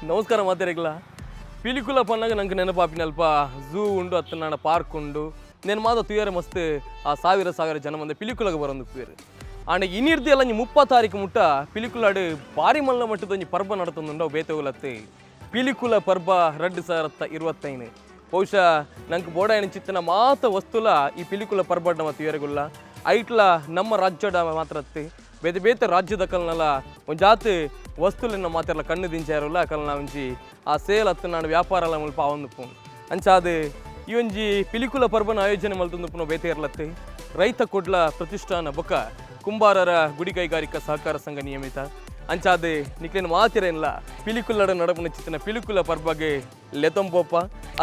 ನಮಸ್ಕಾರ ಮಾತೆರೆಗ್ಲ. ಪಿಲಿಕುಲ ಪನ್ನಾಗ ನಂಗೆ ನೆನಪಾಪಿನಲ್ಪ ಝೂ ಉಂಡು, ಅತ್ತನಾಡ ಪಾರ್ಕ್ ಉಂಡು. ನೇನು ಮಾತ ತುಯರೆ ಮಸ್ತ್ ಆ ಸಾವಿರ ಸಾವಿರ ಜನ ಮಂದೆ ಪಿಲಿಕುಲಗ ಬರೊಂದು ಪೇರು. ಆಂಡ ಇನಿರ್ದಿ ಅಲ್ಲ 30 ತಾರೀಕು ಮುಟ್ಟ ಪಿಲಿಕುಲಾಡು ಭಾರಿ ಮಲ್ಲ ಮಟ್ಟದ ಒಂಜಿ ಪರ್ಬ ನಡತೊಂದುಂಡು. ಬೇತೆವುಲತ್ತೆ ಪಿಲಿಕುಲ ಪರ್ಬ 2025. ಬಹುಶಃ ನಂಗೆ ಬೋಡಾಯನ ಚಿತ್ತನ ಮಾತ ವಸ್ತುಲ ಈ ಪಿಲಿಕುಲ ಪರ್ಬಡ್ನ ಮತ್ತು ತುಯರೆಗುಲ್ಲ. ಐಟ್ಲ ನಮ್ಮ ರಾಜ್ಯದ ಮಾತ್ರ ಅತ್ತೆ, ಬೇತೆ ಬೇತೆ ರಾಜ್ಯದ ಕಲ್ನಲ ಒಂಜಾತ್ ವಸ್ತುಲನ್ನ ಮಾತೆರ್ಲ ಕಣ್ಣು ದಿಂಚಾರಲ್ಲ ಕಲ್ನ ಒಂಜಿ ಆ ಸೇಲ್ ಅತ್ತು ನಾನು ವ್ಯಾಪಾರ ಎಲ್ಲ ಮುಲ್ಪ ಆವೊಂದು. ಅಂಚಾದ್ ಈ ಒಂಜಿ ಪಿಲಿಕುಲ ಪರ್ಬನ ಆಯೋಜನೆ ಮಲ್ತೊಂದು ಪುನ ಬೇತೆ ಇರ್ಲತ್ತೆ ರೈತ ಕೊಡ್ಲ ಪ್ರತಿಷ್ಠಾನ ಬೊಕ್ಕ ಕುಂಬಾರರ ಗುಡಿ ಕೈಗಾರಿಕಾ ಸಹಕಾರ ಸಂಘ ನಿಯಮಿತ. ಅಂಚಾದ್ ನಿಕ್ಲೇನ ಮಾತಿರೇನ್ಲ ಪಿಲಿಕುಲ್ಲಡ ನಡಪುನ ಚಿತ್ತನ ಪಿಲಿಕುಲ ಪರ್ಬಗೆ ಲೆತೊಂಪೋಪ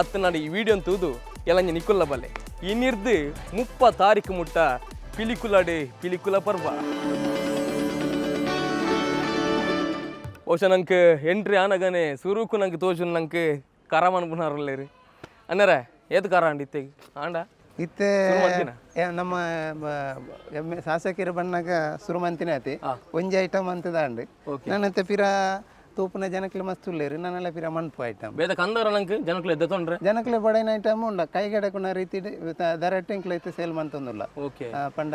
ಅತ್ತ ನಾನು ಈ ವಿಡಿಯೋನ್ ತೂದು ಎಲ್ಲಂಜಿ ನಿಕ್ಕುಲ್ಲ ಬಲ್ಲೆ. ಇನಿರ್ದು 30 ತಾರೀಕು ಮುಟ್ಟ ಪಿಲಿಕುಲಡೆ ಪಿಲಿಕುಲ ಪರ್ಬ. ಬಹುಶಃ ನಂಗೆ ಎಂಟ್ರಿ ಆನಗನೆ ಸುರುಕು ನಂಗೆ ತೋಜುನ್ ನಂಗೆ ಕರ ಮನ್ಪುನಾರಲ್ಲೇರಿ. ಅಣ್ಣರೇ, ಏತ್ ಕರ ಅಂಡಿ ಇತ್ತೆ ಆಂಡ? ಇತ್ತೆ ಶುರು ಮಂತಿನ? ನಮ್ಮ ಎಮ್ಮೆ ಶಾಸಕರು ಬನ್ನಾಗ ಶುರು ಮಂತಿನ ಆತಿ. ಒಂಜಿ ಐಟಮ್ ಅಂತದಾಂಡ್. ನನ್ನತ್ತೆ ಪಿರ ತೂಪುನ ಜನಕ್ಲೆ ಮಸ್ತ್ ಉಲ್ಲೇರು, ನನ್ನೆಲ್ಲ ಪಿರ ಮನ್ಪು ಐಟಮ್. ಬೇದ ಕಂದರ ನಂಗೆ ಜನಕ್ಲೆ ಎದ್ದ ತೊಂದ್ರೆ. ಜನಕ್ಲೆ ಬಡೈನ ಐಟಮ್ ಉಂಡ ಕೈಗಡಕುನ ರೀತಿ ದರ ಎಂಕ್ಲೆ ಇತ್ತೆ ಸೇಲ್ ಮಂತೊಂದುಲ್ಲ. ಪಂಡ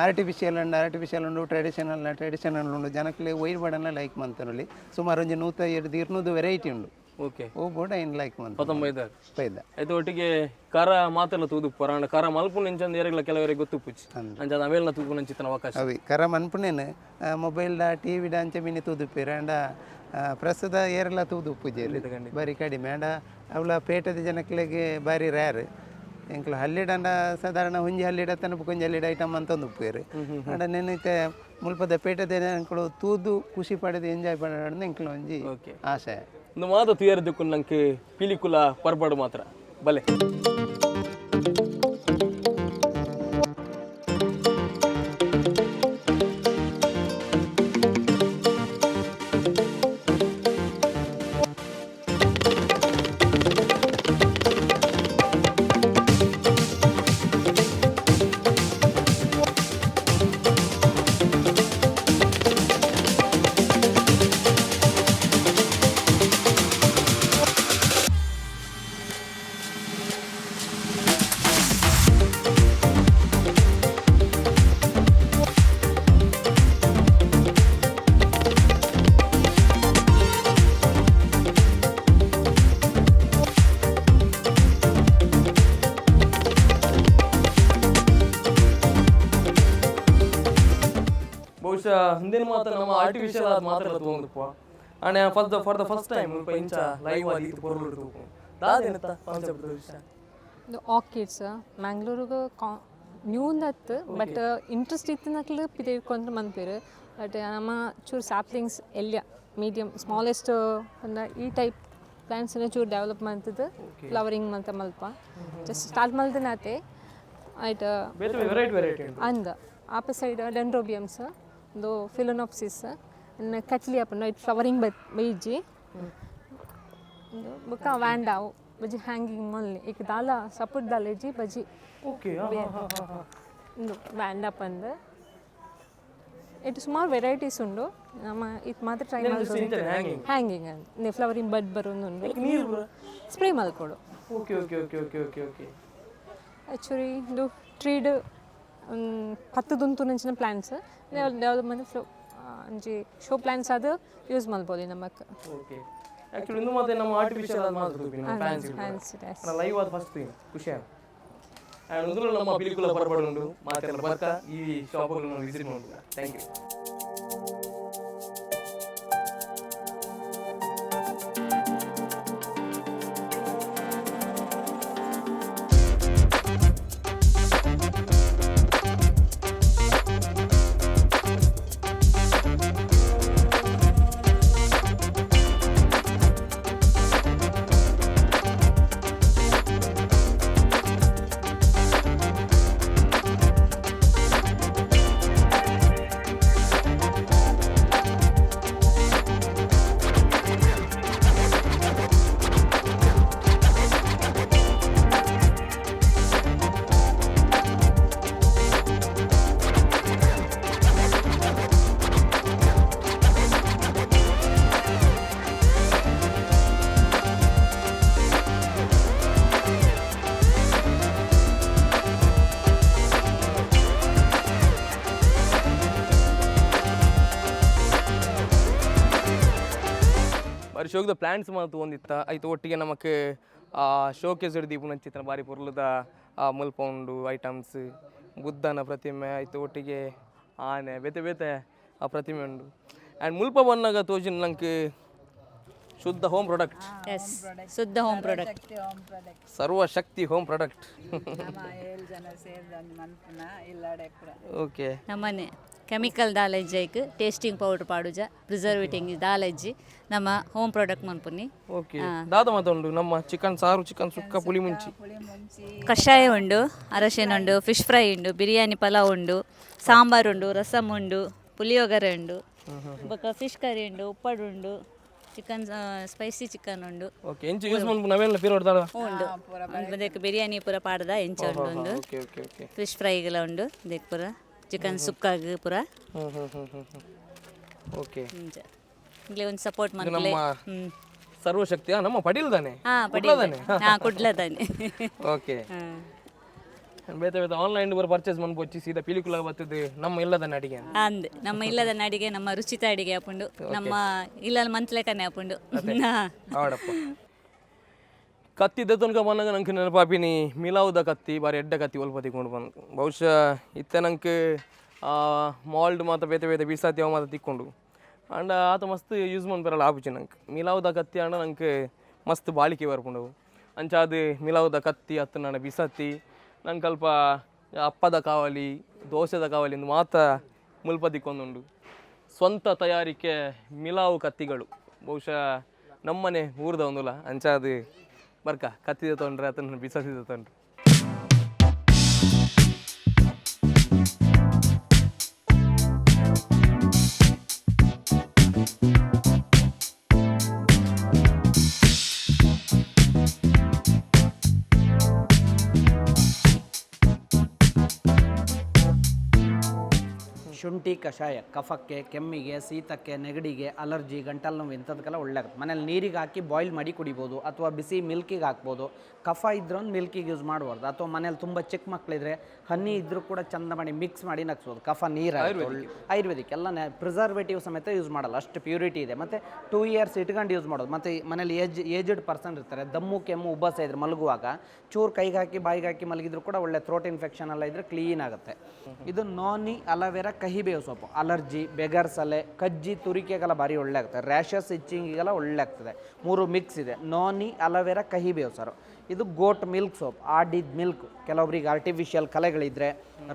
ಆರ್ಟಿಫಿಷಿಯಲ್ ಉಂಡು, ಆರ್ಟಿಫಿಷಿಯಲ್ ಉಂಡು, ಟ್ರೆಡಿಷನಲ್ ಟ್ರೆಡಿಷನಲ್ ಉಂಡು. ಜನಕ್ಲೆ ಒಯ್ರ್ ಬಡನ ಲೈಕ್ ಮಂತೊಂದುಲ್ಲಿ. ಸುಮಾರು ಒಂಜಿ 102 200 ವೆರೈಟಿ ಉಂಡು. ಓ ಬೋಡ ಇನ್ ಲೈಕ್ ಮಂತ. 19. ಪೈದ. ಐತ ಒಟ್ಟಿಗೆ ಕರ ಮಾತೆಲ್ಲ ತೂದು ಪರಾಂಡ ಕರ ಮಲ್ಪುನ ಇಂಚಂದ ಏರೆಗ್ಲ ಕೆಲವರಿಗೆ ಗೊತ್ತು ಪುಚ್ಚಿ. ಅಂಚಾದ ಅವೇಲ್ನ ತೂಪುನ ಚಿತ್ತನ ಅವಕಾಶ. ಅವಿ ಕರ ಮನ್ಪುನೇನು ಮೊಬೈಲ್ ಡ ಟಿವಿ ಡ ಅಂಚೆ ಮಿನಿ ತೂದುಪ್ಪೇರು. ಆಂಡ ಪ್ರಸ್ತುತ ಏರೆಲ್ಲ ತೂದು ಉಪ್ಪುಜೇರು, ಬಾರಿ ಕಡಿಮೆ. ಆಂಡ ಅವಳ ಪೇಟೆದ ಜನಕ್ಲೆಗೆ ಬಾರಿ ರೇರ್. ಎಂಕ್ಲು ಹಲ್ಲಿಡಂಡ ಸಾಧಾರಣ ಒಂಜಿ ಹಲ್ಲಿಡ ತನಪ ಒಂಜಿ ಹಲ್ಲಿಡ ಐಟಮ್ ಅಂತ ಒಂದು ಉಪ್ಪೇರು. ಆಂಡ ನೆನೈತೆ ಮುಲ್ಪದ ಪೇಟೆದ ಜನಕ್ಕಳು ತೂದು ಖುಷಿ ಪಡೆದು ಎಂಜಾಯ್ ಪಡೆದು ಎಂಕ್ಲು ಒಂಜಿ ಆಸೆ. ಒಂದು ಮಾತ ತುಯರದಕ್ಕೂ ನಂಗೆ ಪಿಲಿಕುಲ ಪರ್ಬಾಡು ಮಾತ್ರ ಬಲೆ. ಬಹುಶಃ ಹಿಂದಿನ ಮಾತ್ರ ನಮ್ಮ ಆರ್ಟಿಫಿಷಿಯಲ್ ಆದ ಮಾತ್ರ ತಗೊಂಡ್ಪ. And for the first time ಮುಲ್ಪ ಇಂಚ ಲೈವ್ ಆಗಿ ಇತ್ತು ಪೊರ್ಲು ತೂಪು. ದಾದೇನತ್ತ ಕಾನ್ಸೆಪ್ಟ್ ವಿಷಯ? ಆರ್ಕಿಡ್ಸ್ ಮ್ಯಾಂಗ್ಳೂರಿಗೆ ಕಾ ನ್ಯೂ ಅತ್, ಬಟ್ ಇಂಟ್ರೆಸ್ಟ್ ಇತ್ತಿನಕ್ಲು ಪಿದೆಡ್ಕೊಂಡ್ರೆ ಮನ್ಪೇರು. ಬಟ್ ನಮ್ಮ ಚೂರು ಸ್ಯಾಪ್ಲಿಂಗ್ಸ್ ಎಲ್ಯ ಮೀಡಿಯಮ್ ಸ್ಮಾಲೆಸ್ಟ್ ಈ ಟೈಪ್ ಪ್ಲಾಂಟ್ಸ್ ಚೂರು ಡೆವಲಪ್ ಮಂತದ್ದು ಫ್ಲವರಿಂಗ್ ಮಂತ ಮಲ್ಪ ಜಸ್ಟ್ ಸ್ಟಾರ್ಟ್ ಮಲ್ದಿನಾತೆ ಆಯ್ತು. ಬೇರೆ ವೆರೈಟಿ ವೆರೈಟಿ ಉಂಟು. ಅಂದ ಆಪ ಸೈಡ್ ಡೆಂಡ್ರೋಬಿಯಮ್ಸ್, ಒಂದು ಫಿಲೋನಾಪ್ಸಿಸ್, ಕಟ್ಲಿ ಅಪ್ಪನ it flowering ಬೈಜಿ. ಬೊಕ್ಕ ವ್ಯಾಂಡಾವು ಬಜಿ ಹ್ಯಾಂಗಿಂಗ್ ಮೊನ್ನೆ ಈಗ ದಾಲ ಸಪೋರ್ಟ್ ದಾಲ ಇಜ್ಜಿ ಬಜಿ. ಉಂದು ವ್ಯಾಂಡ ಪಂದ್ ಇಟ್ಟು ಸುಮಾರು ವೆರೈಟೀಸ್ ಉಂಡು. ನಮ್ಮ ಇದು ಮಾತ್ರ ಟ್ರೈ ಮಲ್ತೊಂದು. ಹ್ಯಾಂಗಿಂಗ್. ಹ್ಯಾಂಗಿಂಗ್ ಅಂದ್ ಫ್ಲವರಿಂಗ್ ಬಡ್ ಬರೋದುಂಡು. ನೀರು ಪೂರ? ಸ್ಪ್ರೇ ಮಲ್ಕೊಡು. Okay okay okay okay okay okay actually ಇದು ಟ್ರೀಡ್ ಪತ್ತುದುಂತು ನಂಚಿನ ಪ್ಲಾಂಟ್ಸ್ ಡೆವಲಪ್ ಮಂತ್ ಫ್ಲೋ ಅಂಚಿ ಶೋ ಪ್ಲಾಂಟ್ಸ್ ಅದು ಯೂಸ್ ಮಲ್ಬೋದು ನಮಕ್. ಓಕೆ, ಆಕ್ಚುಲಿ ಇಂದು ಮತ್ತೆ ನಮ್ಮ ಆರ್ಟಿಫಿಷಿಯಲ್ ಆದ ಮಾತ್ರ ತೂಪಿನ ಫ್ಯಾನ್ಸಿ. ಫ್ಯಾನ್ಸಿ. ಲೈವ್ ಆದ ಫಸ್ಟ್ ಖುಷಿ. ಆ್ಯಂಡ್ ಉಂದುಲ ನಮ್ಮ ಪಿಲಿಕುಲ ಪರ್ಬಡ್ ಉಂಡು. ಮಾತೆಲ್ಲ ಬರ್ಕ ಈ ಶಾಪ್ಗಳನ್ನು ವಿಸಿಟ್ ಮಾಡುದು. Thank you. ಬಾರಿ ಶೋಕ್ದ ಪ್ಲ್ಯಾಂಟ್ಸ್ ಮಾತು ಒಂದಿತ್ತ. ಐತ ಒಟ್ಟಿಗೆ ನಮಕ್ ಶೋಕೇಸ್ ದೀಪುನಂಚಿತ್ತಿನ ಬಾರಿ ಪೊರ್ಲುದ ಮುಲ್ಪ ಉಂಡು ಐಟಮ್ಸ್. ಬುದ್ಧನ ಪ್ರತಿಮೆ, ಐತ ಒಟ್ಟಿಗೆ ಆನೆ, ಬೇತೆ ಬೇತೆ ಆ ಪ್ರತಿಮೆ ಉಂಡು. ಆ್ಯಂಡ್ ಮುಲ್ಪ ಬನ್ನಗ ತೋಜಿನ ನಂಕ್ ಶುದ್ಧ ಹೋಮ್ ಪ್ರಾಡಕ್ಟ್. ಎಸ್, ಶುದ್ಧ home product. Home product. Sarvashakti home product. ನಮ್ಮ ಏಳು ಜನ ಸೇರಿದ ಮನ್ಪುನ ಇಲ್ಲಾಡೆ ಪೂರ. ಓಕೆ. ನಮ್ಮನೆ ಕೆಮಿಕಲ್ ದಾಲಜ್ಜೈಕ್ ಟೇಸ್ಟಿಂಗ್ ಪೌಡರ್ ಪಾಡುಜ, ಪ್ರಿಸರ್ವೇಟಿಂಗ್ ದಾಲಜ್ಜಿ, ನಮ್ಮ ಹೋಮ್ ಪ್ರಾಡಕ್ಟ್ ಮನ್ಪುನಿ. ಓಕೆ, ದಾದ ಮಾತ ಉಂಡು ನಮ್ಮ? ಚಿಕನ್ ಸಾರು, ಚಿಕನ್ ಸುಕ್ಕ, ಪುಳಿ ಮುಂಚಿ. ಪುಳಿ ಮುಂಚಿ. ಕಷಾಯ ಉಂಡು, ಅರಶಿನ ಉಂಡು, ಫಿಶ್ ಫ್ರೈ ಉಂಡು, ಬಿರಿಯಾನಿ ಪಲಾವ್ ಉಂಡು, ಸಾಂಬಾರ್ ಉಂಡು, ರಸಮ್ ಉಂಡು, ಪುಳಿಯೋಗರೆ ಉಂಡು, ಬೊಕ್ಕ ಫಿಶ್ ಕರಿ ಉಂಡು, ಉಪ್ಪಡು ಉಂಡು, ಚಿಕನ್ ಸ್ಪೈಸಿ ಚಿಕನ್ ಉಂಡು. ಓಕೆ, ಎಂಚ ಯೂಸ್ ಮನ್ಪು ನವೆಲ್ಲ ಪೀರೋಡ್ ದಾದ? ಉಂಡು. ಅದಕ್ಕೆ ಬಿರಿಯಾನಿ ಪೂರ ಪಾಡ್ದ ಎಂಚ ಉಂಡು ಒಂದು. Okay okay okay. ಫಿಶ್ ಫ್ರೈಗೆಲ್ಲ ಉಂಡು, ಅದಕ್ಕೆ ಪೂರ ಚಿಕನ್ ಸುಕ್ಕಾಗ ಪೂರ. ಹ್ಞೂ ಹ್ಞೂ ಹ್ಞೂ ಹ್ಞೂ ಹ್ಞೂ ಓಕೆ. ಇಂಚ ಇಲ್ಲಿ ಒಂದು ಸಪೋರ್ಟ್ ಮನ್ಪುಲೆ. ನಮ್ಮ ಸರ್ವಶಕ್ತಿ ನಮ್ಮ ಪಡೀಲ್ ತಾನೆ? ಹಾ, ಪಡೀಲ್. ಹಾ, ಕುಡ್ಲದಾನೆ. ಓಕೆ. ಬೇತೆ ಬೇತೆ ಆನ್ಲೈನ್ ಬರ ಪರ್ಚೇಸ್ ಮನ್ಪೊಚ್ಚಿ, ಸೀದಾ ಪಿಲಿಕುಲ ಬರ್ತದೆ ನಮ್ಮ ಇಲ್ಲದ ಅಡಿಗೆ. ಅಂದ್ ನಮ್ಮ ಇಲ್ಲದ ಅಡಿಗೆ, ನಮ್ಮ ರುಚಿತ ಅಡಿಗೆ ಆಪುಂಡು. ನಮ್ಮ ಇಲ್ಲ ಮಂತ್ಲೆಕನೆ ಆಪುಂಡು. ಆಡಪ್ಪ, ಕತ್ತಿ ದೆತ್ತೊನ್ಕ ಬಂದಾಗ ನಂಗೆ ನೆನಪಾಪಿನಿ ಮಿಲಾವುದ ಕತ್ತಿ. ಬಾರಿ ಎಡ್ಡ ಕತ್ತಿ ಒಲ್ಪ ತಿಕ್ಕೊಂಡು ಬಂದು. ಬಹುಶಃ ಇತ್ತೆ ನಂಗೆ ಮಾಲ್ಡ್ ಮಾತ ಬೇತೆ ಬೇತೆ ಬೀಸಾತಿ ಅವ ಮಾತ ತಿಕ್ಕೊಂಡು ಅಂಡ ಆತ ಮಸ್ತ್ ಯೂಸ್ ಮನ್ಪೆರಲ್ಲ ಆಪುಜಿ ನಂಗೆ. ಮಿಲಾವುದ ಕತ್ತಿ ಅಂಡ ನಂಗೆ ಮಸ್ತ್ ಬಾಳಿಕೆ ಬರ್ಪುಂಡು. ಅಂಚಾದ ಮಿಲಾವುದ ಕತ್ತಿ ಅತ್ತು ನನ್ನ ಬಿಸತ್ತಿ, ನಂಗೆ ಅಲ್ಪ ಅಪ್ಪದ ಕಾವಲಿ, ದೋಸೆದ ಕಾವಲಿ ಇಂದು ಮಾತ ಮುಲ್ಪ ತಿಕ್ಕೊಂದುಂಡು. ಸ್ವಂತ ತಯಾರಿಕೆ ಮಿಲಾವು ಕತ್ತಿಗಳು, ಬಹುಶಃ ನಮ್ಮನೆ ಊರ್ದ ಒಂದುಲ. ಅಂಚಾದ ಬರ್ಕ ಕತ್ತಿದ ತೊಂದ್ರೆ ಅದನ್ನು ಬಿಸತ್ತಿದ ತೊಂದ್ರೆ. ಶುಂಠಿ ಕಷಾಯ ಕಫಕ್ಕೆ, ಕೆಮ್ಮಿಗೆ, ಶೀತಕ್ಕೆ, ನೆಗಡಿಗೆ, ಅಲರ್ಜಿ, ಗಂಟಲು ನೋವು ಇಂಥದಕ್ಕೆಲ್ಲ ಒಳ್ಳೆಯಾಗುತ್ತೆ. ಮನೇಲಿ ನೀರಿಗೆ ಹಾಕಿ ಬಾಯ್ಲ್ ಮಾಡಿ ಕುಡಿಬೋದು ಅಥವಾ ಬಿಸಿ ಮಿಲ್ಕಿಗೆ ಹಾಕ್ಬೋದು. ಕಫ ಇದ್ರೂ ಮಿಲ್ಕಿಗೆ ಯೂಸ್ ಮಾಡಬಾರ್ದು. ಅಥವಾ ಮನೇಲಿ ತುಂಬ ಚಿಕ್ಕ ಮಕ್ಕಳಿದ್ರೆ ಹನಿ ಇದ್ರೂ ಕೂಡ ಚಂದ ಮಾಡಿ ಮಿಕ್ಸ್ ಮಾಡಿ ನಕ್ಸ್ಬೋದು. ಕಫ ನೀರು ಆಯುರ್ವೇದಿಕ್ ಎಲ್ಲ ಪ್ರಿಸರ್ವೇಟಿವ್ ಸಮೇತ ಯೂಸ್ ಮಾಡಲ್ಲ, ಅಷ್ಟು ಪ್ಯೂರಿಟಿ ಇದೆ. ಮತ್ತು 2 ಇಯರ್ಸ್ ಇಟ್ಕೊಂಡು ಯೂಸ್ ಮಾಡೋದು. ಮತ್ತು ಮನೇಲಿ ಏಜ್ಡ್ ಪರ್ಸನ್ ಇರ್ತಾರೆ, ದಮ್ಮು, ಕೆಮ್ಮು, ಉಬ್ಬಸ ಇದ್ರೆ ಮಲಗುವಾಗ ಚೂರು ಕೈಗೆ ಹಾಕಿ ಬಾಯಿಗೆ ಹಾಕಿ ಮಲಗಿದ್ರು ಕೂಡ ಒಳ್ಳೆ ಥ್ರೋಟ್ ಇನ್ಫೆಕ್ಷನ್ ಎಲ್ಲ ಇದ್ರೆ ಕ್ಲೀನ್ ಆಗುತ್ತೆ. ಇದು ನೋನಿ ಅಲೋವೆರಾ ಕಹಿಬೇವು ಸೊಪ್ಪು ಅಲರ್ಜಿ, ಬೆಗರ್ಸಲೆ, ಕಜ್ಜಿ ತುರಿಕೆಗೆಲ್ಲ ಭಾರಿ ಒಳ್ಳೆ ಆಗ್ತದೆ. ರ್ಯಾಷಸ್, ಇಚ್ಚಿಂಗಿಗೆಲ್ಲ ಒಳ್ಳೆ ಆಗ್ತದೆ. ಮೂರು ಮಿಕ್ಸ್ ಇದೆ, ನೋನಿ ಅಲೋವೆರಾ ಕಹಿಬೇವು ಸರ್. ಇದು ಗೋಟ್ ಮಿಲ್ಕ್ ಸೋಪ್, ಆಡಿದ ಮಿಲ್ಕ್. ಕೆಲವೊಬ್ರಿಗೆ ಆರ್ಟಿಫಿಷಿಯಲ್ ಕಲೆಗಳಿದ್ರೆ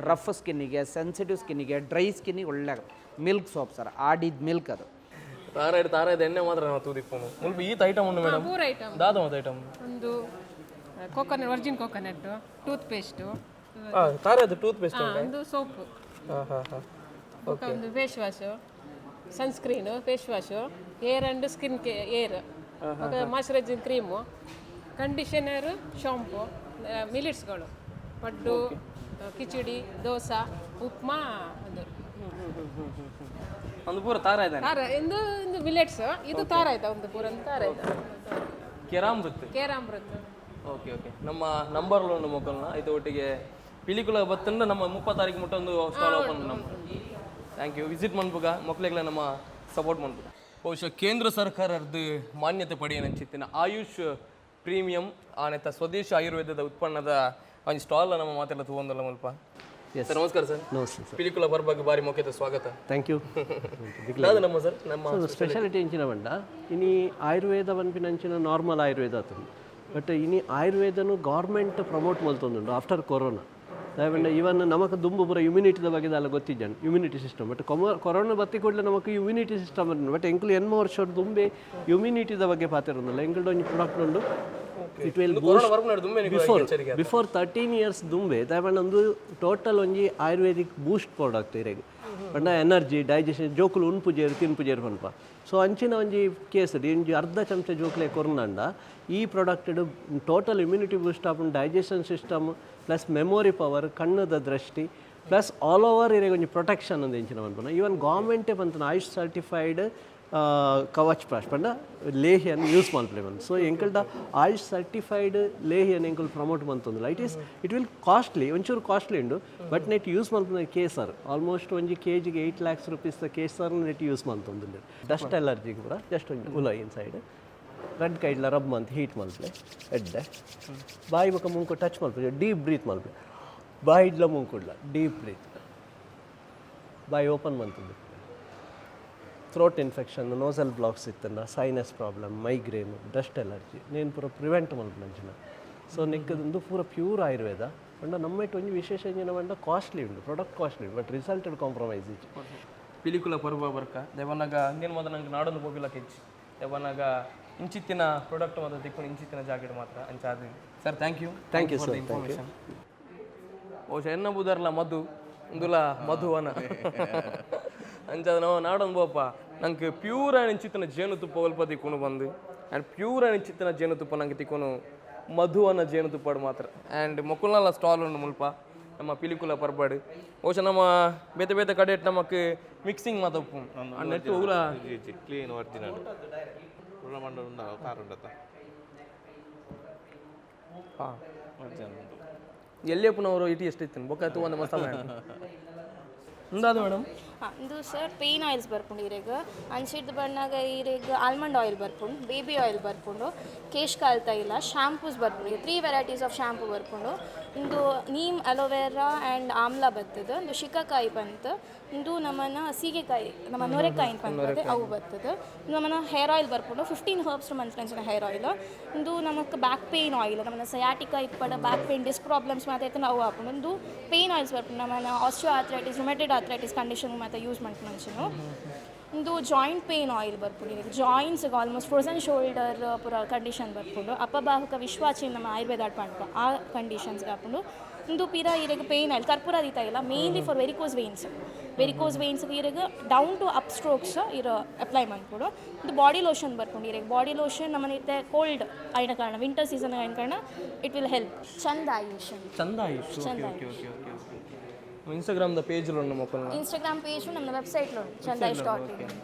ರಫ್ ಸ್ಕಿನ್ನಿಗೆ, ಸೆನ್ಸಿಟಿವ್ ಸ್ಕಿನ್ನಿಗೆ, ಡ್ರೈ ಸ್ಕಿನ್ನಿಗೆ ಒಳ್ಳೆ ಆಗುತ್ತೆ ಮಿಲ್ಕ್ ಸೋಪ್ ಸರ್, ಆಡಿದ ಮಿಲ್ಕ್ ಅದು. ತಾರಾಯ್ಡು ತಾರಾಯ್ದ ಎಣ್ಣೆ ಮಾತ್ರ ನಾವು ತೂದಿಪ್ಪುನು. ಮುಲ್ಪ ಈತ ಐಟಮ್ ಉಂಡು ಮೇಡಮ್. ಮೂರು ಐಟಮ್. ದಾದ ಮಾತ ಐಟಮ್? ಒಂದು coconut, virgin coconut tooth paste. ತಾರಾಯ್ದು tooth paste. ಒಂದು ಸೋಪು. ಹಾಂ ಹಾಂ ಹಾಂ ಒಂದು face wash, sunscreen, face wash, hair and skin care, moisturising cream, conditioner, shampoo, ಮಿಲೆಟ್ಸ್ಗಳು, ಪಡ್ಡು, ಕಿಚಡಿ, ದೋಸೆ, ಉಪ್ಮಾ ಒಂದು. ಒಂದು ಪೂರ ತಾರಾಯ್ದಾನೆ. ತಾರ ಇಂದು ಇಂದು ಮಿಲೆಟ್ಸ್, ಇದು ತಾರ ಆಯ್ತಾ, ಒಂದು ಪೂರ ಒಂದು ತಾರ ಆಯ್ತಾ. ಕೆರಾಮೃತ್. ಕೇರಾಮೃತ್. ಓಕೆ ಓಕೆ, ನಮ್ಮ ನಂಬರ್ ಉಂಡು ಮೊಕ್ಕಲ್ನ. ಐತ ಒಟ್ಟಿಗೆ ಪಿಲಿಕುಲ ಬತ್ತಂಡ ನಮ್ಮ 30 ತಾರೀಕು ಮುಟ್ಟ ಒಂದು ಸ್ಟಾಲ್ ಓಪನ್ ನಮ್ಮ. Thank you. Visit ಮನ್ಪುಗ, ಮಕ್ಕಳಿಗೆಲ್ಲ ನಮ್ಮ ಸಪೋರ್ಟ್ ಮನ್ಪುಗ. ಬಹುಶಃ ಕೇಂದ್ರ ಸರ್ಕಾರದ್ದು ಮಾನ್ಯತೆ ಪಡೆಯನಂಚಿತ್ತಿನ ಆಯುಷ್ ಪ್ರೀಮಿಯಂ ಆನೆತ ಸ್ವದೇಶಿ ಆಯುರ್ವೇದದ ಉತ್ಪನ್ನದ ಒಂದು ಸ್ಟಾಲ್ ನಮ್ಮ ಮಾತೆಲ್ಲ ತಗೊಂಡಲ್ಲ ಮುಲ್ಪ. ಸರ್, ನಮಸ್ಕಾರ ಸರ್. ನಮಸ್ತೆ ಸರ್. ಪಿಲಿಕುಲ ಬರ್ಬಾಗ್ ಬಾರಿ ಮೊಕ್ಕೆದ ಸ್ವಾಗತ. Thank you. ದಾದ ನಮ್ಮ ಸರ್ ನಮ್ಮ ಸ್ಪೆಷಾಲಿಟಿ ಎಂಚಿನ ಪಂಡ, ಇನಿ ಆಯುರ್ವೇದ ಪನ್ಪಿನಂಚಿನ ನಾರ್ಮಲ್ ಆಯುರ್ವೇದ ಆತುಂಡು. ಬಟ್ ಇನಿ ಆಯುರ್ವೇದನು ಗೌರ್ಮೆಂಟ್ ಪ್ರಮೋಟ್ ಮಲ್ತೊಂದುಂಡು ಆಫ್ಟರ್ ಕೊರೋನಾ. ದಾಯೆಪಂಡ ಇವನ್ ನಮಕ್ ದುಂಬು ಪೂರ ಇಮ್ಯುನಿಟಿದ ಬಗ್ಗೆ ದಾಲ ಗೊತ್ತಿಜ್ಜಂಡ್, ಇಮ್ಯುನಿಟಿ ಸಿಸ್ಟಮ್. ಬಟ್ ಕೊರೋನಾ ಬತ್ತಿ ಕೂಡಲೇ ನಮಕ್ ಇಮ್ಯುನಿಟಿ ಸಿಸ್ಟಮ್. ಬಟ್ ಎಂಕುಲು ಎನ್ಮ ವರ್ಷ ದುಂಬೆ ಇಮ್ಯುನಿಟಿದ ಬಗ್ಗೆ ಪಾತೆರೊಂದುಲ್ಲ. ಎಂಕುಲ್ಡ ಒಂಜಿ ಪ್ರಾಡಕ್ಟ್ ಉಂಡು, it will corona ಬರ್ಪುನಾಡ್ ದುಂಬೆ ನಿಕುಲು ಬಿಫೋರ್ ಎಚ್ಚರಿಕೆ. Before 13 years ದುಂಬೆ. ದಾಯೆಪಂಡ ಒಂದು ಟೋಟಲ್ ಒಂಜಿ ಆಯುರ್ವೇದಿಕ್ ಬೂಸ್ಟ್ ಪ್ರಾಡಕ್ಟ್ ಇರೆಗ್ ಪಂಡ ಎನರ್ಜಿ, ಡೈಜೆಷನ್, ಜೋಕುಲು ಉನ್ಪುಜೇರು ತಿನ್ಪುಜೇರು ಪನ್ಪ. ಸೊ ಅಂಚಿನ ಒಂಜಿ ಕೇಸ್ ಒಂಜಿ ಅರ್ಧ ಚಮಚ ಜೋಕುಲೆ ಕೊರ್ನಂಡ ಈ ಪ್ರಾಡಕ್ಟ್ ಟೋಟಲ್ ಇಮ್ಯುನಿಟಿ ಬೂಸ್ಟ್ ಆಪುಂಡು, digestion system plus memory power, ಕಣ್ಣುದ ದೃಷ್ಟಿ ಪ್ಲಸ್ ಆಲ್ ಓವರ್ ಇರೆಗ್ ಒಂಜಿ ಪ್ರೊಟೆಕ್ಷನ್ ಅಂದ್ ಎಂಚಿನ ಪನ್ಪುನ. ಈವನ್ ಗೌರ್ಮೆಂಟೇ ಪಂತನ ಆಯುಷ್ ಸರ್ಟಿಫೈಡ್. ಕವಚ್ ಪ್ರಾಶ್ ಪಂಡ ಲೇಹಿಯನ್ನು ಯೂಸ್ ಮಲ್ಪಲೆ ಬಂದು. ಸೊ ಎಂಕಲ್ಡ ಆಯುಷ್ ಸರ್ಟಿಫೈಡ್ ಲೇಹಿಯನ್ನು ಎಂಕುಲು ಪ್ರಮೋಟ್ ಮಂತೊಂದುಲ್ಲ. It will costly, ಒಂಚೂರು ಕಾಸ್ಟ್ಲಿ ಉಂಡು, ಬಟ್ ನೆಟ್ ಯೂಸ್ ಮಲ್ಪುನ ಕೇಸರ್ ಆಲ್ಮೋಸ್ಟ್ ಒಂಜಿ ಕೆಜಿಗೆ 8 ಲ್ಯಾಕ್ಸ್ ರುಪೀಸ್ ಕೇಸರ್ ನೆಟ್ ಯೂಸ್ ಮಂತೊಂದುಲ್ಲೆರ್. ಡಸ್ಟ್ ಅಲರ್ಜಿಗೆ ಪೂರ ಜಸ್ಟ್ ಒಂಜಿ ಉಲ ಇನ್ಸೈಡ್ ರಡ್ಡ್ ಕೈಡ್ಲ ರಬ್ ಮಂತ್ ಹೀಟ್ ಮಲ್ಪಲೆ. ಎಡ್ಡೆ ಬಾಯಿ ಬೊಕ ಮೂಂಕು ಟಚ್ ಮಲ್ಪಲೆ, ಡೀಪ್ ಬ್ರೀತ್ ಮಲ್ಪಲೆ. ಬಾಯಿಡ್ಲ ಮೂಂಕುಡ್ಲ ಡೀಪ್ ಬ್ರೀತ್, ಬಾಯಿ ಓಪನ್ ಮಂತುಂದು. ಥ್ರೋಟ್ ಇನ್ಫೆಕ್ಷನ್, ನೋಸಲ್ ಬ್ಲಾಕ್ಸ್ ಇತ್ತಂಡ, sinus problem, migraine, dust allergy ನೇನು ಪೂರ ಪ್ರಿವೆಂಟ್ ಮಲ್ಪುನಂಚಿನ. ಸೊ ನೆಕ್ಕದೊಂದು ಪೂರ ಪ್ಯೂರ್ ಆಯುರ್ವೇದ. ಪಂಡ ನಮ್ಮೆಟ್ ಒಂಜಿ ವಿಶೇಷ ಎಂಚಿನ ಪಂಡ ಕಾಸ್ಟ್ಲಿ ಉಂಡು product, costly but result compromise ಇಜ್ಜಿ. ಪಿಲಿಕುಲ ಪರ್ಬ ಬರ್ಕ ದೇವನಾಗ ಅಂದೇನು ಮಾತ್ರ ನಂಗೆ ನಾಡೊಂದು ಪೋಪಿಲ ಕೆಚ್ಚಿ ದೇವನಾಗ ಇಂಚಿತ್ತಿನ ಪ್ರಾಡಕ್ಟ್ ಮಾತ್ರ ತಿಕ್ಕೊಂಡು ಇಂಚಿತ್ತಿನ ಜಾಕೆಟ್ ಮಾತ್ರ ಅಂಚಾದ. Sir, thank you. Thank you, sir. Thank you. ಬಹುಶಃ ಎನ್ನ ಬುದರ್ಲ ಮಧು ಉಂದುಲ ಮಧುವನ. ಅಂಚಾದ ನಾವು ನಾಡೊಂದು ಬೋಪ. ನಂಗೆ ಪ್ಯೂರ್ ಆ್ಯಂಡ್ ಇಂಚಿತ್ತಿನ ಜೇನುತುಪ್ಪ ಒಲ್ಪ ತಿಕ್ಕೊಂಡು ಬಂದು, ಆ್ಯಂಡ್ ಪ್ಯೂರ್ ಆ್ಯಂಡ್ ಇಂಚಿತ್ತಿನ ಜೇನುತುಪ್ಪ ನಂಗೆ ತಿಕ್ಕೊಂಡು ಮಧುವನ ಜೇನುತುಪ್ಪಡು ಮಾತ್ರ. ಆ್ಯಂಡ್ ಮೊಕುಲ್ನಲ್ಲ ಸ್ಟಾಲ್ ಉಂಡು ಮುಲ್ಪ ನಮ್ಮ ಪಿಲಿಕುಲ ಪರ್ಬಡ್. ಬಹುಶಃ ನಮ್ಮ ಬೇತೆ ಬೇತೆ ಕಡೆ ನಮಕ್ ಮಿಕ್ಸಿಂಗ್ ಮಾತ ಉಪ್ಪು ನೆಟ್ಟು ಊರ. ಕ್ಲೀನ್ ಒರಿಜಿನಲ್ ಮಂಡ ಉಂಡ ಕಾರ್ ಉಂಡತ್ತ. ಹಾಂ. ಒರಿಜಿನಲ್ ಉಂಟು. ಎಲ್ಲಿಯಪ್ಪನವರು ಇಟಿ ಎಷ್ಟು ಇತ್ತು ಬೊಕ್ಕ ಒಂದು ಮಸಾಲ ಉಂದಾದ ಮೇಡಮ್? ಹಾಂ, ಇದು ಸರ್ ಪೇನ್ ಆಯಿಲ್ಸ್ ಬರ್ಪುಂಡು ಇರೆಗ್. ಅಂಚಿಡ್ದು ಬಣ್ಣಾಗ ಇರೆಗ್ ಆಲ್ಮಂಡ್ ಆಯಿಲ್ ಬರ್ಪುಂಡು, ಬೇಬಿ ಆಯಿಲ್ ಬರ್ಪುಂಡು, ಕೇಶ್ಕಾಲ್ ತೈಲ, ಶಾಂಪೂಸ್ ಬರ್ಪುಂಡು. ತ್ರೀ ವೆರೈಟೀಸ್ ಆಫ್ ಶಾಂಪೂ ಬರ್ಪುಂಡು. ಇಂದು ನೀಮ್, ಅಲೋವೆರಾ ಆ್ಯಂಡ್ ಆಮ್ಲ ಬರ್ತದೆ. ಒಂದು ಶಿಕಾಕಾಯಿ ಬಂತು. ಇಂದು ನಮ್ಮನ ಸೀಗೆಕಾಯಿ, ನಮ್ಮ ನೊರೆಕಾಯಿ ಪನ್ಪದೆ, ಅವು ಬರ್ತದೆ. ನಮ್ಮನ ಹೇರ್ ಆಯಿಲ್ ಬರ್ಪುಂಡು, 15 ಹರ್ಬ್ಸ್ ಮನ್ಪುನಂಚಿನ ಹೇರ್ ಆಯಿಲ್. ಇಂದು ನಮಕ್ ಬ್ಯಾಕ್ ಪೇನ್ ಆಯಿಲ್, ನಮ್ಮನ ಸಯಾಟಿಕಾ ಇಪ್ಪಡ, ಬ್ಯಾಕ್ ಪೇನ್, ಡಿಸ್ಕ್ ಪ್ರಾಬ್ಲಮ್ಸ್ ಮಾತ ಇತ್ತು ಅವು ಆಪುಂಡು. ಇಂದು ಪೇನ್ ಆಯಿಲ್ಸ್ ಬರ್ಪುಂಡು, ನಮ್ಮನ ಆಸ್ಟಿಯೋ ಆರ್ಥ್ರೈಟಿಸ್, ರುಮೆಟಿಡ್ ಆರ್ಥ್ರೈಟಿಸ್ ಕಂಡೀಷನ್ ಮಾತ ಯೂಸ್ ಮನ್ಪುನಂಚಿನ. ಇಂದು ಜಾಯಿಂಟ್ ಪೇನ್ ಆಯಿಲ್ ಬರ್ಪುಂಡು. ಜಾಯಿಂಟ್ಸ್ ಆಲ್ಮೋಸ್ಟ್ ಫ್ರೋಸನ್ ಶೋಲ್ಡರ್ ಪೂರ ಕಂಡೀಷನ್ ಬರ್ಪುಂಡು. ಅಪಬಾಹುಕ ವಿಶ್ವಾಚಿ ನಮ್ಮ ಆಯುರ್ವೇದ ಪನ್ಪ, ಆ ಕಂಡೀಷನ್ಸ್ ಆಪುಂಡು. ಇಂದು ಪಿರ ಇರೆಗ್ ಪೇನ್ ಆಯಿಲ್, ಕರ್ಪೂರ ತೈಲ, mainly for varicose veins. Varicose veins ಇರೆಗ್ down to up strokes ಇರ ಅಪ್ಲೈ ಮನ್ಪೊಡು. ಇದು ಬಾಡಿ ಲೋಷನ್ ಬರ್ಪುಂಡು ಇರೆಗ್. ಬಾಡಿ ಲೋಷನ್ ನಮ್ಮನೆ ಇತ್ತೆ ಕೋಲ್ಡ್ ಆಯ್ನ ಕಾರಣ, ವಿಂಟರ್ ಸೀಸನ್ ಆಯ್ನ ಕಾರಣ it will help. ಚಂದ ಆಯುಷ್. ಚಂದ ಆಯುಷ್. ಚಂದ. Okay okay okay okay. ಇನ್ಸ್ಟಾಗ್ರಾಮ್ದ ಪೇಜ್ ಉಂಡು ಮೊಕ್ಕಲ್ನ? ಇನ್ಸ್ಟಾಗ್ರಾಮ್ ಪೇಜು, ನಮ್ಮ ವೆಬ್ಸೈಟ್ ಚಂದಾಯುಷ್.ಇನ್.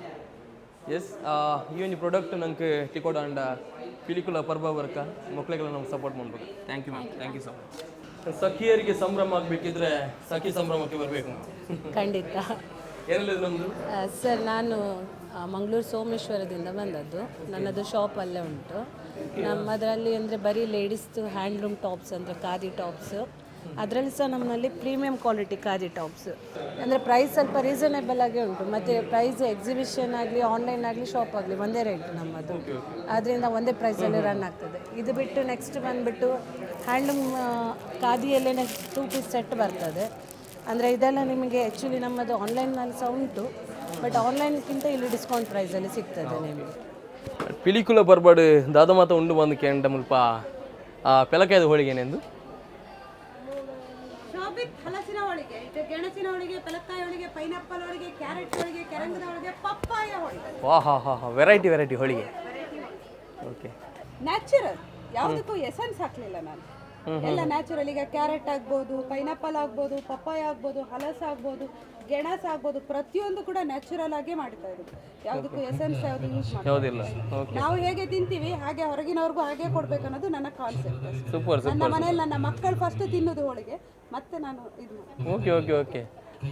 ಎಸ್, ಈ ಒಂದು ಪ್ರಾಡಕ್ಟ್ ನಂಗೆ ತಿಕೋಡ ಅಂಡ ಪಿಲಿಕುಲ ಪರ್ಬ ಬರ್ಕ ಮಕ್ಕಳಿಗೆಲ್ಲ ನಮ್ಗೆ ಸಪೋರ್ಟ್ ಮಾಡ್ಬೇಕು. Thank you ma'am, thank you so much. ಸಖಿಯರಿಗೆ ಸಂಭ್ರಮ ಆಗಬೇಕಿದ್ರೆ ಸಖಿ ಸಂಭ್ರಮಕ್ಕೆ ಬರಬೇಕು. ಖಂಡಿತ. ಏನಿಲ್ಲ ಇದು ನಮ್ಮದು? ಸರ್, ನಾನು ಮಂಗಳೂರು ಸೋಮೇಶ್ವರದಿಂದ ಬಂದದ್ದು. ನನ್ನದು ಶಾಪ್ ಅಲ್ಲೇ ಉಂಟು. ನಮ್ಮದರಲ್ಲಿ ಅಂದರೆ ಬರೀ ಲೇಡೀಸ್ದು ಹ್ಯಾಂಡ್ಲೂಮ್ ಟಾಪ್ಸ್, ಅಂದರೆ ಖಾದಿ ಟಾಪ್ಸ್. ಅದರಲ್ಲಿ ಸಹ ನಮ್ಮಲ್ಲಿ ಪ್ರೀಮಿಯಂ ಕ್ವಾಲಿಟಿ ಖಾದಿ ಟಾಪ್ಸ್. ಅಂದರೆ ಪ್ರೈಸ್ ಸ್ವಲ್ಪ ರೀಸನೇಬಲ್ ಆಗೇ ಉಂಟು. ಮತ್ತು ಪ್ರೈಸ್ ಎಕ್ಸಿಬಿಷನ್ ಆಗಲಿ, ಆನ್ಲೈನ್ ಆಗಲಿ, ಶಾಪ್ ಆಗಲಿ ಒಂದೇ ರೇಟ್ ನಮ್ಮದು. ಆದ್ದರಿಂದ ಒಂದೇ ಪ್ರೈಸಲ್ಲಿ ರನ್ ಆಗ್ತದೆ. ಇದು ಬಿಟ್ಟು ನೆಕ್ಸ್ಟ್ ಬಂದುಬಿಟ್ಟು ಹ್ಯಾಂಡ್ಲೂಮ್ ಖಾದಿಯಲ್ಲೇ ಟೂ ಪೀಸ್ ಸೆಟ್ ಬರ್ತದೆ. ಅಂದರೆ ಇದೆಲ್ಲ ನಿಮಗೆ ಆ್ಯಕ್ಚುಲಿ ನಮ್ಮದು ಆನ್ಲೈನಲ್ಲಿ ಸಹ ಉಂಟು, ಬಟ್ ಆನ್ಲೈನ್ಗಿಂತ ಇಲ್ಲಿ ಡಿಸ್ಕೌಂಟ್ ಪ್ರೈಸಲ್ಲಿ ಸಿಗ್ತದೆ ನಿಮಗೆ. ಪಿಲಿಕುಲ ಬರ್ಬಾಡು ದಾದ ಮಾತ ಉಂಡು ಬಂದು ಕೇಂಡ ಮುಲ್ಪ ಪೆಲಕಾಯದ ಹೋಳಿಗೆನೆಂದು. ಶೋಭಿತ್ ಹಲಸಿನ ಹೋಳಿಗೆ, ಗೆಣಸಿನ ಹೋಳಿಗೆ, ಪಲಕ್ಕಾಯಿ ಹೋಳಿಗೆ, ಪೈನಾಪಲ್ ಹೋಳಿಗೆ, ಕ್ಯಾರೆಟ್ ಹೋಳಿಗೆ, ಕೆರಂಗದ ಹೋಳಿಗೆ, ಪಪ್ಪಾಯ ಹೋಳಿಗೆ. ವಾ ಹಾ ಹಾ ಹಾ, ವೆರೈಟಿ ವೆರೈಟಿ ಹೋಳಿಗೆ. ಓಕೆ. ನ್ಯಾಚುರಲ್, ಯಾವುದಕ್ಕೂ ಎಸೆನ್ಸ್ ಹಾಕ್ಲಿಲ್ಲ ನಾನು. ಎಲ್ಲ ನ್ಯಾಚುರಲ್. ಈಗ ಕ್ಯಾರೆಟ್ ಆಗ್ಬೋದು, ಪೈನಾಪಲ್ ಆಗ್ಬೋದು, ಪಪ್ಪಾಯ ಆಗ್ಬೋದು, ಹಲಸು ಆಗ್ಬೋದು, ಗೆಣಸ್ ಆಗ್ಬೋದು, ಪ್ರತಿಯೊಂದು ಕೂಡ ನ್ಯಾಚುರಲ್ ಆಗೇ ಮಾಡ್ತಾ ಇರೋದು. ಯಾವುದಕ್ಕೂ ಎಸೆನ್ಸ್ ಯಾವುದು ಯೂಸ್ ಯಾವುದಿಲ್ಲ. ಮಾಡಿ ನಾವು ಹೇಗೆ ತಿಂತೀವಿ ಹಾಗೆ ಹೊರಗಿನವ್ರಿಗೂ ಹಾಗೆ ಕೊಡ್ಬೇಕನ್ನೋದು ನನ್ನ ಕಾನ್ಸೆಪ್ಟ್. ಸೂಪರ್. ನನ್ನ ಮನೇಲಿ ನನ್ನ ಮಕ್ಕಳು ಫಸ್ಟ್ ತಿನ್ನೋದು ಹೋಳಿಗೆ, ಮತ್ತೆ ನಾನು ಇದು ಮಾಡ್ತೀನಿ. ಓಕೆ ಓಕೆ ಓಕೆ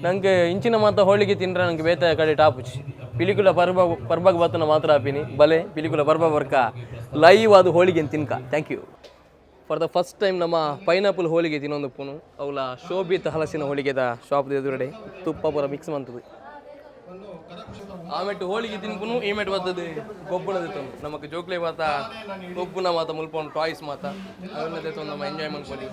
ನಂಗೆ ಇಂಚಿನ ಮಾತ ಹೋಳಿಗೆ ತಿಂದ್ರೆ ನಂಗೆ ಬೇತ ಕಡೆ ಟಾಪುಚಿ. ಪಿಲಿಕುಲ ಪರ್ಬ ಪರ್ಬಾಗ್ ಬತ್ತನ ಮಾತ್ರ ಆಪಿನಿ. ಬಲೆ ಪಿಲಿಕುಲ ಪರ್ಬ ಬರ್ಕ ಲೈವ್ ಅದು ಹೋಳಿಗೆ ತಿನ್ಕ. Thank you. For the first time ನಮ್ಮ ಪೈನಾಪಲ್ ಹೋಳಿಗೆ ತಿನ್ನೊಂದು ಪುನು ಅವಲ ಶೋಭಿತ ಹಲಸಿನ ಹೋಳಿಗೆದ ಶಾಪ್ ಎದುರುಗಡೆ. ತುಪ್ಪ ಪೂರ ಮಿಕ್ಸ್ ಮಂತದು. ಆಮೆಟ್ಟು ಹೋಳಿಗೆ ತಿನ್ಪುನು, ಈ ಮೆಟ್ಟು ಬರ್ತದೆ ಗೊಬ್ಬುನ ತಂದು. ನಮಕ್ ಜೋಕ್ಲೆ ಮಾತ ಗೊಬ್ಬುನ ಮಾತ ಮುಲ್ಪ ಟಾಯ್ಸ್ ಮಾತ ಅವೆಲ್ಲ ತಂದು ನಮ್ಮ ಎಂಜಾಯ್ ಮಾಡ್ಕೊಳ್ಳಿ.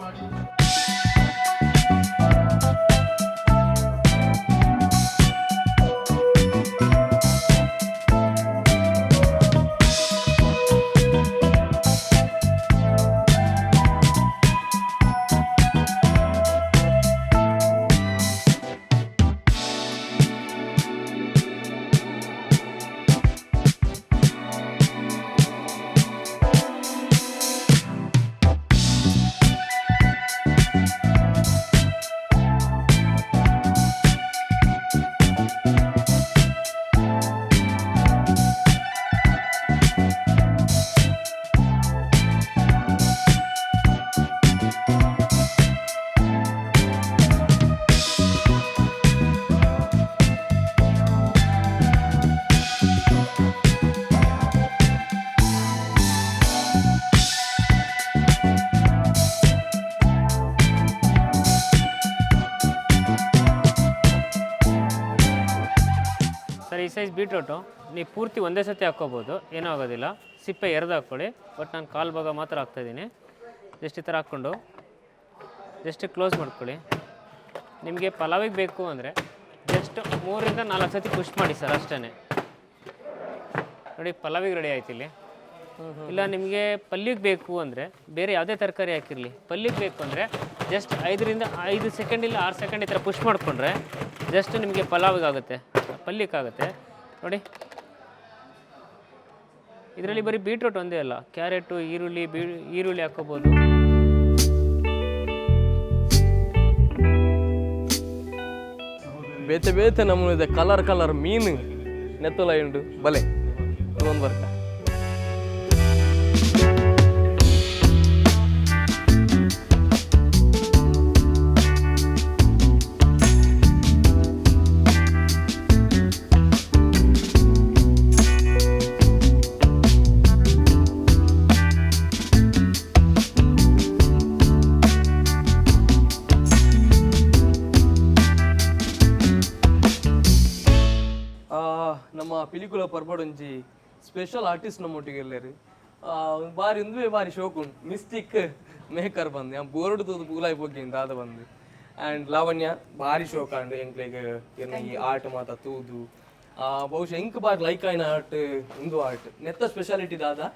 ಸೈಜ್ ಬೀಟ್ರೋಟು ನೀವು ಪೂರ್ತಿ ಒಂದೇ ಸತಿ ಹಾಕ್ಕೋಬೋದು, ಏನೂ ಆಗೋದಿಲ್ಲ. ಸಿಪ್ಪೆ ಎರೆದು ಹಾಕ್ಕೊಳ್ಳಿ, ಬಟ್ ನಾನು ಕಾಲು ಭಾಗ ಮಾತ್ರ ಹಾಕ್ತಾಯಿದ್ದೀನಿ. ಜಸ್ಟ್ ಈ ಥರ ಹಾಕ್ಕೊಂಡು ಜಸ್ಟ್ ಕ್ಲೋಸ್ ಮಾಡ್ಕೊಳ್ಳಿ. ನಿಮಗೆ ಪಲಾವಿಗೆ ಬೇಕು ಅಂದರೆ ಜಸ್ಟ್ 3 ರಿಂದ 4 ಸತಿ ಪುಷ್ ಮಾಡಿ ಸರ್, ಅಷ್ಟೇ. ನೋಡಿ, ಪಲಾವಿಗೆ ರೆಡಿ ಆಯ್ತು ಇಲ್ಲಿ. ಇಲ್ಲ ನಿಮಗೆ ಪಲ್ಯಕ್ಕೆ ಬೇಕು ಅಂದರೆ ಬೇರೆ ಯಾವುದೇ ತರಕಾರಿ ಹಾಕಿರಲಿ, ಪಲ್ಯಕ್ಕೆ ಬೇಕು ಅಂದರೆ ಜಸ್ಟ್ 5 ರಿಂದ 5 ಸೆಕೆಂಡ್ ಇಲ್ಲ 6 ಸೆಕೆಂಡ್ ಈ ಥರ ಪುಷ್ ಮಾಡಿಕೊಂಡ್ರೆ ಜಸ್ಟ್ ನಿಮಗೆ ಪಲಾವಿಗಾಗುತ್ತೆ, ಪಲ್ಯಕ್ಕಾಗುತ್ತೆ. ನೋಡಿ, ಇದರಲ್ಲಿ ಬರೀ ಬೀಟ್ರೂಟ್ ಒಂದೇ ಅಲ್ಲ, ಕ್ಯಾರೆಟು, ಈರುಳ್ಳಿ, ಈರುಳ್ಳಿ ಹಾಕ್ಕೋಬೋದು. ಬೇತೆ ಬೇತೆ ನಮ್ಮನೆ ಕಲರ್ ಕಲರ್ ಮೀನು ನೆತ್ತಲ ಉಂಡು ಬಲೆ ಒಂದು ಬರ್ಕ. ನಮ್ಮ ಪಿಲಿಕುಲ ಪರ್ಬಡೊಂಜಿ ಸ್ಪೆಷಲ್ ಆರ್ಟಿಸ್ಟ್ ನಮ್ಮೊಟ್ಟಿಗೆ ಎಲ್ಲರು ಬಾರಿ ಇಂದುವೆ ಬಾರಿ ಶೋಕು ಉಂಟು. ಮಿಸ್ಟಿಕ್ ಮೇಕರ್ ಬಂದು ಯಾ ಬೋರ್ಡ್ ತೂದು ಪೂಲಾಯಿ ಪೋಗಿ ದಾದ ಬಂದು. ಆ್ಯಂಡ್ ಲಾವಣ್ಯ ಭಾರಿ ಶೋಕ್ ಆಂಡ್ ಎಂಕ್ಲೆಗ್ ಎನ್ನ ಈ ಆರ್ಟ್ ಮಾತ ತೂದು ಬಹುಶಃ ಎಂಕ್ ಬಾರಿ ಲೈಕ್ ಆಯ್ನ ಆರ್ಟ್ ಇಂದು ಆರ್ಟ್ ನೆತ್ತ ಸ್ಪೆಷಾಲಿಟಿ ದಾದ.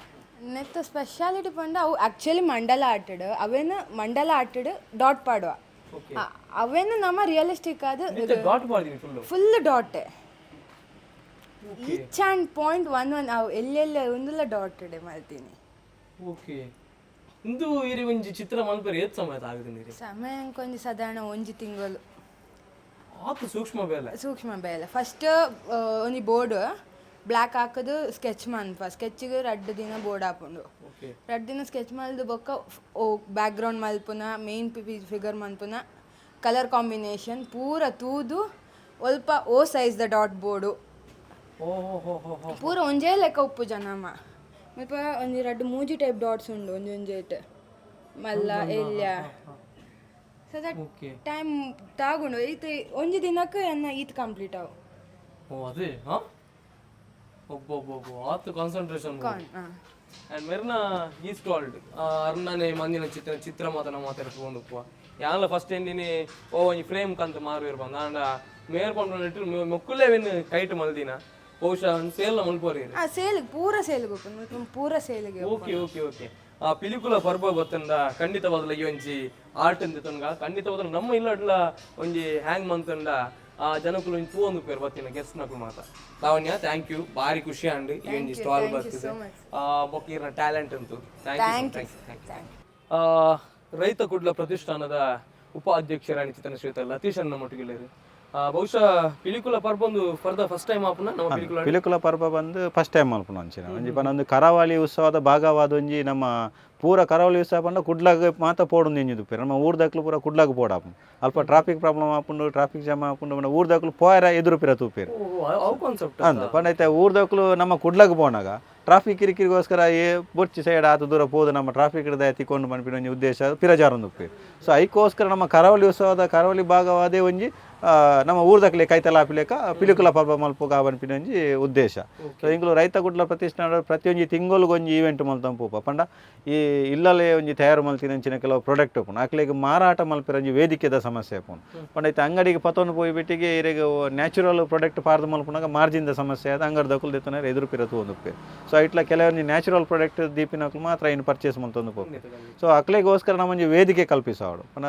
ನೆತ್ತ ಸ್ಪೆಷಾಲಿಟಿ ಪಂಡ ಅವು ಆಕ್ಚುಲಿ ಮಂಡಲ ಆಟಡ್ ಅವೇನ ಮಂಡಲ ಆಟಡ್ ಡಾಟ್ ಪಾಡುವ ಅವೇನ ನಮ್ಮ ರಿಯಲಿಸ್ಟಿಕ್ ಆದ dot ಪಾಡ್ದಿನಿ full full dot each and point one one ಅವು ಎಲ್ಲೆಲ್ಲ ಒಂದುಲ ಡಾಟ್ ಮಲ್ತೀನಿ. ಓಕೆ, ಇಂದು ಇರಿ ಒಂಜಿ ಚಿತ್ರ ಮಲ್ಪರೆ ಏತ್ ಸಮಯ ಆಗುದು? ಸಮಯ ಒಂಜಿ ಸಾಧಾರಣ ಒಂಜಿ ತಿಂಗಳು. ಆತು ಸೂಕ್ಷ್ಮ ಬೇಲೆ. ಸೂಕ್ಷ್ಮ ಬೇಲೆ. ಫಸ್ಟ್ ಒಂಜಿ ಬೋರ್ಡ್ ಬ್ಲ್ಯಾಕ್ ಹಾಕೋದು ಸ್ಕೆಚ್ ಮನ್ಪ ಸ್ಕೆಚ್ಗೆ 2 ದಿನ ಬೋರ್ಡ್ ಹಾಕೊಂಡು 2 ದಿನ ಸ್ಕೆಚ್ ಮಲ್ದು ಬೊಕ್ಕ ಓ ಬ್ಯಾಕ್ಗ್ರೌಂಡ್ ಮಲ್ಪುನ ಮೇನ್ ಫಿಗರ್ ಮನ್ಪುನ ಕಲರ್ ಕಾಂಬಿನೇಷನ್ ಪೂರ ತೂದು ಒಲ್ಪ ಓ ಸೈಜ್ the dot board ಪೂರ ಒಂಜೇ ಲೆಕ್ಕ ಉಪ್ಪು ಜನಮ್ಮ ಮುಲ್ಪ ಒಂಜಿ 2 3 ಟೈಪ್ ಡಾಟ್ಸ್ ಉಂಡು ಒಂಜಿ ಒಂಜೇಟ್ ಮಲ್ಲ ಎಲ್ಯ ಸೊ that time ತಾಗುಂಡು ಈತ ಒಂಜಿ ದಿನಕ್ಕೆ ಎನ್ನ ಈತ್ ಕಂಪ್ಲೀಟ್ ಅವು. ಓ ಅದೇ ಹಾ ಒಬ್ಬೊಬ್ಬೊಬ್ಬ ಆತು ಕಾನ್ಸಂಟ್ರೇಷನ್. ಆ್ಯಂಡ್ ಮೆರ್ನ ಈ ಸ್ಟಾಲ್ಡ್ ಅರ್ಣನೆ ಮಂದಿನ ಚಿತ್ರ ಚಿತ್ರ ಮಾತ ಮಾತಾಡ್ಕೊಂಡು ಉಪ್ಪುವ ಯಾನ್ಲ ಫಸ್ಟ್ ಎಂದಿನಿ ಓ ಒಂಜಿ ಫ್ರೇಮ್ ಕಂತ ಮಾರು ಬಂದ ಆಂಡ ಮೇರ್ ಪಂಡ ಮೊಕ್ಕುಲೇ when kite ಮಲ್ದಿನ ಬಹುಶಃ ಸೇಲ್ ಮಲ್ಪೋರಿ. ಸೇಲ್ ಪೂರ ಸೇಲ್ಗೆ ಉಪ್ಪು ಪೂರ ಸೇಲ್ಗೆ. ಓಕೆ ಓಕೆ ಓಕೆ ಆ ಪಿಲಿಕುಲ ಪರ್ಬ ಗೊತ್ತಂದ ಖಂಡಿತವಾದಲ ಈ ಒಂಜಿ ಆರ್ಟ್ ಅಂತ ತೊಂಗ ಖಂಡಿತವಾದ ನಮ್ಮ ಇಲ್ಲಡ್ಲ ಒಂಜಿ ಹ್ಯಾಂಗ್ ಮಂತಂಡ ಆ ಜನಕುಲು ಒಂಜಿ ತೂವೊಂದು ಪೇರು ಬತ್ತಿನ ಗೆಸ್ಟ್ ನಕುಲು ಮಾತ. ಲಾವಣ್ಯ thank you, ಬಾರಿ ಖುಷಿ ಆಂಡ್ ಈ ಒಂಜಿ ಸ್ಟಾಲ್ ಬರ್ತದೆ ಬೊಕ್ಕ ಇರ್ನ ಟ್ಯಾಲೆಂಟ್ ಅಂತು. Thank you thank you. ರೈತ ಕುಡ್ಲ ಪ್ರತಿಷ್ಠಾನದ ಉಪಾಧ್ಯಕ್ಷರಾಣಿ ಚಿತ್ರನ ಶ್ರೀಯುತ ಲತೀಶ್ ಅನ್ನ ಮೊಟ್ಟಿಗೆಲ್ಲರು. ಬಹುಶಃ ಪಿಲಿಕುಲ ಪರ್ಬ ಒಂದು ಫಾರ್ the first time ಆಪುನ ನಮ್ಮ ಪಿಲಿಕುಲ ಪಿಲಿಕುಲ ಪರ್ಬ ಬಂದು ಫಸ್ಟ್ ಟೈಮ್ ಮಲ್ಪುನ ಒಂಚಿನ ಒಂಜಿ ಪನ ಒಂದು ಕರಾವಳಿ ಉತ್ಸವದ ಭಾಗವಾದ ಒಂಜಿ ನಮ್ಮ ಪೂರ ಕರಾವಳಿ ಉತ್ಸವ ಪಂಡ ಕುಡ್ಲಾಗ ಮಾತ ಪೋಡುಂದು ಎಂಜಿದು ಪೇರು ನಮ್ಮ ಊರ್ದಕ್ಲು ಪೂರ ಕುಡ್ಲಾಗ ಪೋಡಾಪುಂಡು ಅಲ್ಪ ಟ್ರಾಫಿಕ್ ಪ್ರಾಬ್ಲಮ್ ಆಪುಂಡು ಟ್ರಾಫಿಕ್ ಜಾಮ್ ಆಪುಂಡು మన ಊರ್ದಕ್ಲು ಪೋಯರ ಎದುರು ಪಿರ ತೂಪೇರು ಅಂದ ಪಂಡ ಐತೆ ಊರ್ದಕ್ಲು ನಮ್ಮ ಕುಡ್ಲಾಗ ಪೋನಾಗ ಟ್ರಾಫಿಕ್ ಕಿರಿಕಿರಿಗೋಸ್ಕರ ಏ ಬೊರ್ಚಿ ಸೈಡ್ ಆತ ದೂರ ಪೋದು ನಮ್ಮ ಟ್ರಾಫಿಕ್ ಹಿಡ್ದ ತಿಕ್ಕೊಂಡು ಪನ್ಪಿನ ಒಂಜಿ ಉದ್ದೇಶ ಪಿರಜಾರೊಂದು ಉಪ್ಪೇರು. ಸೊ ಐಕೋಸ್ಕರ ನಮ್ಮ ಕರಾವಳಿ ಉತ್ಸವದ ಕರಾವಳಿ ಭಾಗವಾದೇ ಒಂಜಿ ನಮ್ಮ ಊರ್ದಕ್ಲೆ ಕೈತಲ ಆಪಿಲೇಕ ಪಿಲಿಕುಲ ಪರ್ಬ ಮಲ್ಪುಗ ಪನ್ಪಿನ ಒಂಜಿ ಉದ್ದೇಶ. ಸೊ ಇಂಗ್ಲು ರೈತ ಕುಡ್ಲ ಪ್ರತಿಷ್ಠಾನ ಪ್ರತಿಯೊಂಜಿ ತಿಂಗೊಲ್ಗೊಂಜಿ ಈವೆಂಟ್ ಮಲ್ತಂ ಪೂಪ ಪಂಡ ಈ ಇಲ್ಲಲೇ ಒಂಜಿ ತಯಾರು ಮಲ್ತಿನಂಚಿನ ಕೆಲವು ಪ್ರಾಡಕ್ಟ್ ಉಪ್ಪುಂಡು ಅಕ್ಲೆಗ್ ಮಾರಾಟ ಮಲ್ಪಿರ ಒಂಜಿ ವೇದಿಕೆದ ಸಮಸ್ಯೆ ಉಪ್ಪುಂಡು ಪಂಡ ಐತೆ ಅಂಗಡಿಗೆ ಪತೊಂದು ಪೋಯಿ ಬಿಟ್ಟಿಗೆ ಇರೆಗ್ ನ್ಯಾಚುರಲ್ ಪ್ರಾಡಕ್ಟ್ ಪಾರ್ದು ಮಲ್ಪುನಾಗ ಮಾರ್ಜಿನ್ದ ಸಮಸ್ಯೆ ಆದ ಅಂಗಡಿ ದಕ್ಕಲು ದೆತ್ತುನಾರ ಎದುರು ಪಿರ ತೂವೊಂದು ಉಪ್ಪೇರು. ಸೊ ಇಟ್ಲ ಕೆಲವೊಂಜಿ ನ್ಯಾಚುರಲ್ ಪ್ರಾಡಕ್ಟ್ ದೀಪಿನಕ್ಲು ಮಾತ್ರ ಇನ್ನು ಪರ್ಚೇಸ್ ಮಲ್ತೊಂದು ಪೋಪೆ. ಸೊ ಅಕ್ಲೆಗೋಸ್ಕರ ನಮ್ಮ ಒಂಜಿ ವೇದಿಕೆ ಕಲ್ಪಿಸಾವಡು ಪಂಡ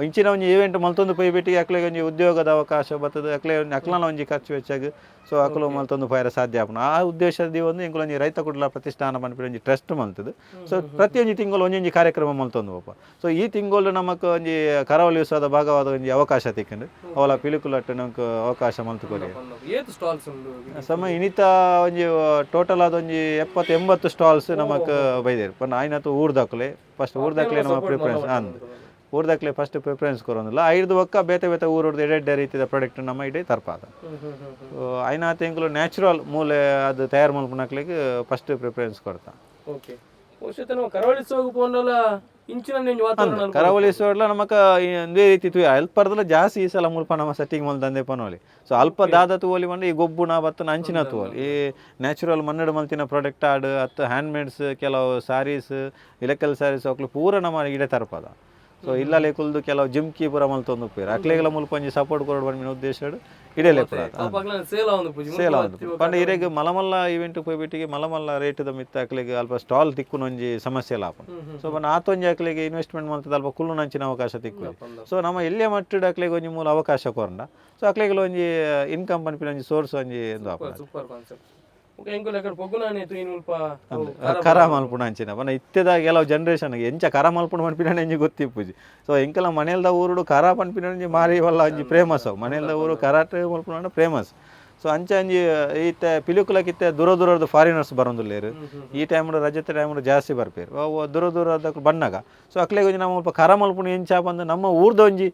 ಇಂಚಿನ ಒಂಜಿ ಈವೆಂಟ್ ಮಲ್ತೊಂದು ಪೋಯಿ ಬಿಟ್ಟಿಗೆ ಅಕ್ಲೆಗ್ ಒಂಜಿ ಉದ್ಯೋಗದ ಅವಕಾಶ ಬರ್ತದೆ ಅಕ್ಲೆ ಅಕ್ಲನ ಒಂಜಿ ಖರ್ಚು ವೆಚ್ಚಾಗ ಸೊ ಅಕ್ಲು ಮಲ್ತೊಂದು ಪೋಯರೆ ಸಾಧ್ಯ ಆಪುಂಡು. ಆ ಉದ್ದೇಶದ ಒಂದು ಎಂಕುಲು ರೈತ ಕುಡ್ಲ ಪ್ರತಿಷ್ಠಾನ ಪನ್ಪಿನ ಒಂಜಿ ಟ್ರಸ್ಟ್ ಮಲ್ತದು. ಸೊ ಪ್ರತಿಯೊಂಜಿ ತಿಂಗಳು ಒಂಜೊಂಜಿ ಕಾರ್ಯಕ್ರಮ ಮಲ್ತೊಂದು ಪೋಪ. ಸೊ ಈ ತಿಂಗಳು ನಮಕ್ ಒಂಜಿ ಕರಾವಳಿ ಉತ್ಸವದ ಭಾಗವಾದ ಒಂಜಿ ಅವಕಾಶ ತಿಕ್ಕಂಡು ಅವಲ ಪಿಲಿಕುಲಟ್ಟು ನಮಕ್ ಅವಕಾಶ ಮಲ್ತು ಸಮ ಇನ್ನಿತ ಒಂಜಿ ಟೋಟಲ್ ಆದ ಒಂಜಿ 70-80 ಸ್ಟಾಲ್ಸ್ ನಮಕ್ ಬೈದೇರು ಪಂಡ ಆಯ್ನತು ಊರ್ದಕ್ಲೆ ಫಸ್ಟ್ ಊರ್ದಕ್ಲೆ ನಮ್ಮ ಪ್ರಿಫರೆನ್ಸ್ ಅಂದ್ ಊರ್ದಕ್ಲೆ ಫಸ್ಟ್ ಪ್ರಿಫರೆನ್ಸ್ ಕೊರೊಂದಿಲ್ಲ ಐದು ಒಕ್ಕ ಬೇತೆ ಬೇತೆ ಊರುಡ್ದು ಎಡೆಡ್ಡೆ ರೀತಿಯ ಪ್ರಾಡಕ್ಟ್ ನಮ್ಮ ಇಡೀ ತರ್ಪಾದ. ಐನಾ ತಿಂಗಳು ನ್ಯಾಚುರಲ್ ಮೂಲೆ ಅದು ತಯಾರು ಮಲ್ಪುನಕ್ಲೆಗ್ ಫಸ್ಟ್ ಪ್ರಿಫರೆನ್ಸ್ ಕೊಡ್ತಾ. ಓಕೆ ಬಹುಶಃ ನಾವು ಕರಾವಳಿ ಸೋಗು ಪೋಂಡಲ ಇಂಚಿನ ಒಂಜಿ ವಾತಾವರಣ ಅಲ್ಪ. ಕರಾವಳಿ ಸೋಡ್ಲ ನಮಕ ಒಂದೇ ರೀತಿ ತೂಯ ಅಲ್ಪರ್ದಲ ಜಾಸ್ತಿ ಈ ಸಲ ಮುಲ್ಪ ನಮ್ಮ ಸೆಟ್ಟಿಂಗ್ ಮಲ್ದಂದೆ ಪನೋಲಿ. ಸೊ ಅಲ್ಪ ದಾದ ತೂವಲಿ ಪಂಡ ಈ ಗೊಬ್ಬುನ ಬತ್ತನ ಅಂಚಿನ ತೂವಲಿ. ಈ ನ್ಯಾಚುರಲ್ ಮಣ್ಣಡು ಮಲ್ತಿನ ಪ್ರಾಡಕ್ಟ್ ಆಡ್ ಅತ್ತ ಹ್ಯಾಂಡ್ ಮೇಡ್ಸ್, ಕೆಲವು ಸಾರೀಸ್, ಇಲಕಲ್ ಸಾರೀಸ್ ಅಕ್ಲು ಪೂರ ನಮ್ಮ ಇಡೆ ತರ್ಪದ. ಸೊ ಇಲ್ಲಲೆ ಕುಲ್ದು ಕೆಲವು ಜಿಮ್ಕಿ ಪೂರ ಮಲ್ತೊಂದು ಉಪ್ಪೇರು. ಅಕ್ಲೆಗಳ ಮುಲ್ಪ ಒಂಜಿ ಸಪೋರ್ಟ್ ಕೊರಡು ಪನ್ಪಿನ ಉದ್ದೇಶ ಇಡೆಲೆ ಪೂರ. ಸೇಲ್ ಆವೊಂದು ಪೂಜಿ. ಸೇಲ್ ಆವೊಂದು ಪಂಡ ಇರೆಗ್ ಮಲ್ಲ ಮಲ್ಲ ಇವೆಂಟ್ ಪೋಯ್ಬಿಟ್ಟಿಗೆ ಮಲ್ಲ ಮಲ್ಲ ರೇಟ್ ದ ಮಿತ್ತ ಅಕ್ಲೆಗ್ ಅಲ್ಪ ಸ್ಟಾಲ್ ತಿಕ್ಕುನ ಒಂಜಿ ಸಮಸ್ಯೆ ಆಪುಂಡು. ಸೊ ಪಂಡ ಆತೊಂಜಿ ಅಕ್ಲೆಗ್ ಇನ್ವೆಸ್ಟ್ಮೆಂಟ್ ಮಲ್ತದ ಅಲ್ಪ ಕುಲ್ಲುನಂಚಿನ ಅವಕಾಶ ತಿಕ್ಕು. ಸೊ ನಮ್ಮ ಎಲ್ಲಿಯ ಮಟ್ಟಡ್ ಅಕ್ಲೆಗ್ ಒಂಜಿ ಮೂಲ ಅವಕಾಶ ಕೊರಂಡ, ಸೊ ಅಕ್ಲೆಗ್ ಒಂಜಿ ಇನ್ಕಮ್ ಪನ್ಪಿನ ಒಂಜಿ ಸೋರ್ಸ್ ಒಂಜಿ ಉಂದು ಆಪುಂಡು. Super concept. ಓಕೆ, ಎಂಕುಲು ಎಕಡೆ ಪೊಗ್ಗುನಾನೆ ತೂಯಿನ ಮುಲ್ಪ ಕರ ಮಲ್ಪುನ ಅಂಚಿನ ಪಂಡ ಇತ್ತೆದ ಕೆಲವು ಜನರೇಷನ್ ಎಂಚ ಕರ ಮಲ್ಪುನ ಪನ್ಪಿನ ಒಂಜಿ ಗೊತ್ತಿಪ್ಪುಜಿ. ಸೊ ಎಂಕಲ ಮನೆಲ್ದ ಊರುಡು ಕರ ಪನ್ಪಿನ ಒಂಜಿ ಮಾರಿ ವಲ್ಲ ಒಂಜಿ ಫೇಮಸ್ ಅವು. ಮನೆಲ್ದ ಊರು ಕರಾಟೆ ಮಲ್ಪುನ ಫೇಮಸ್. ಸೊ ಅಂಚ ಅಂಜಿ ಇತ್ತೆ ಪಿಲಿಕುಲಕ್ಕೆ ಇತ್ತೆ ದೂರ ದೂರದ ಫಾರಿನರ್ಸ್ ಬರೋದಿಲ್ಲೇರು. ಈ ಟೈಮ್ಡು, ರಜತೆ ಟೈಮ್ಡು ಜಾಸ್ತಿ ಬರ್ಪೇರು ಅವು ದೂರ ದೂರದ ಬಣ್ಣಗ. ಸೊ ಅಕ್ಲೆಗ್ ಒಂಜಿ ನಮ್ಮ ಮುಲ್ಪ ಕರ ಮಲ್ಪುನ ಎಂಚ ಬಂದು ನಮ್ಮ ಊರ್ದ ಒಂಜಿ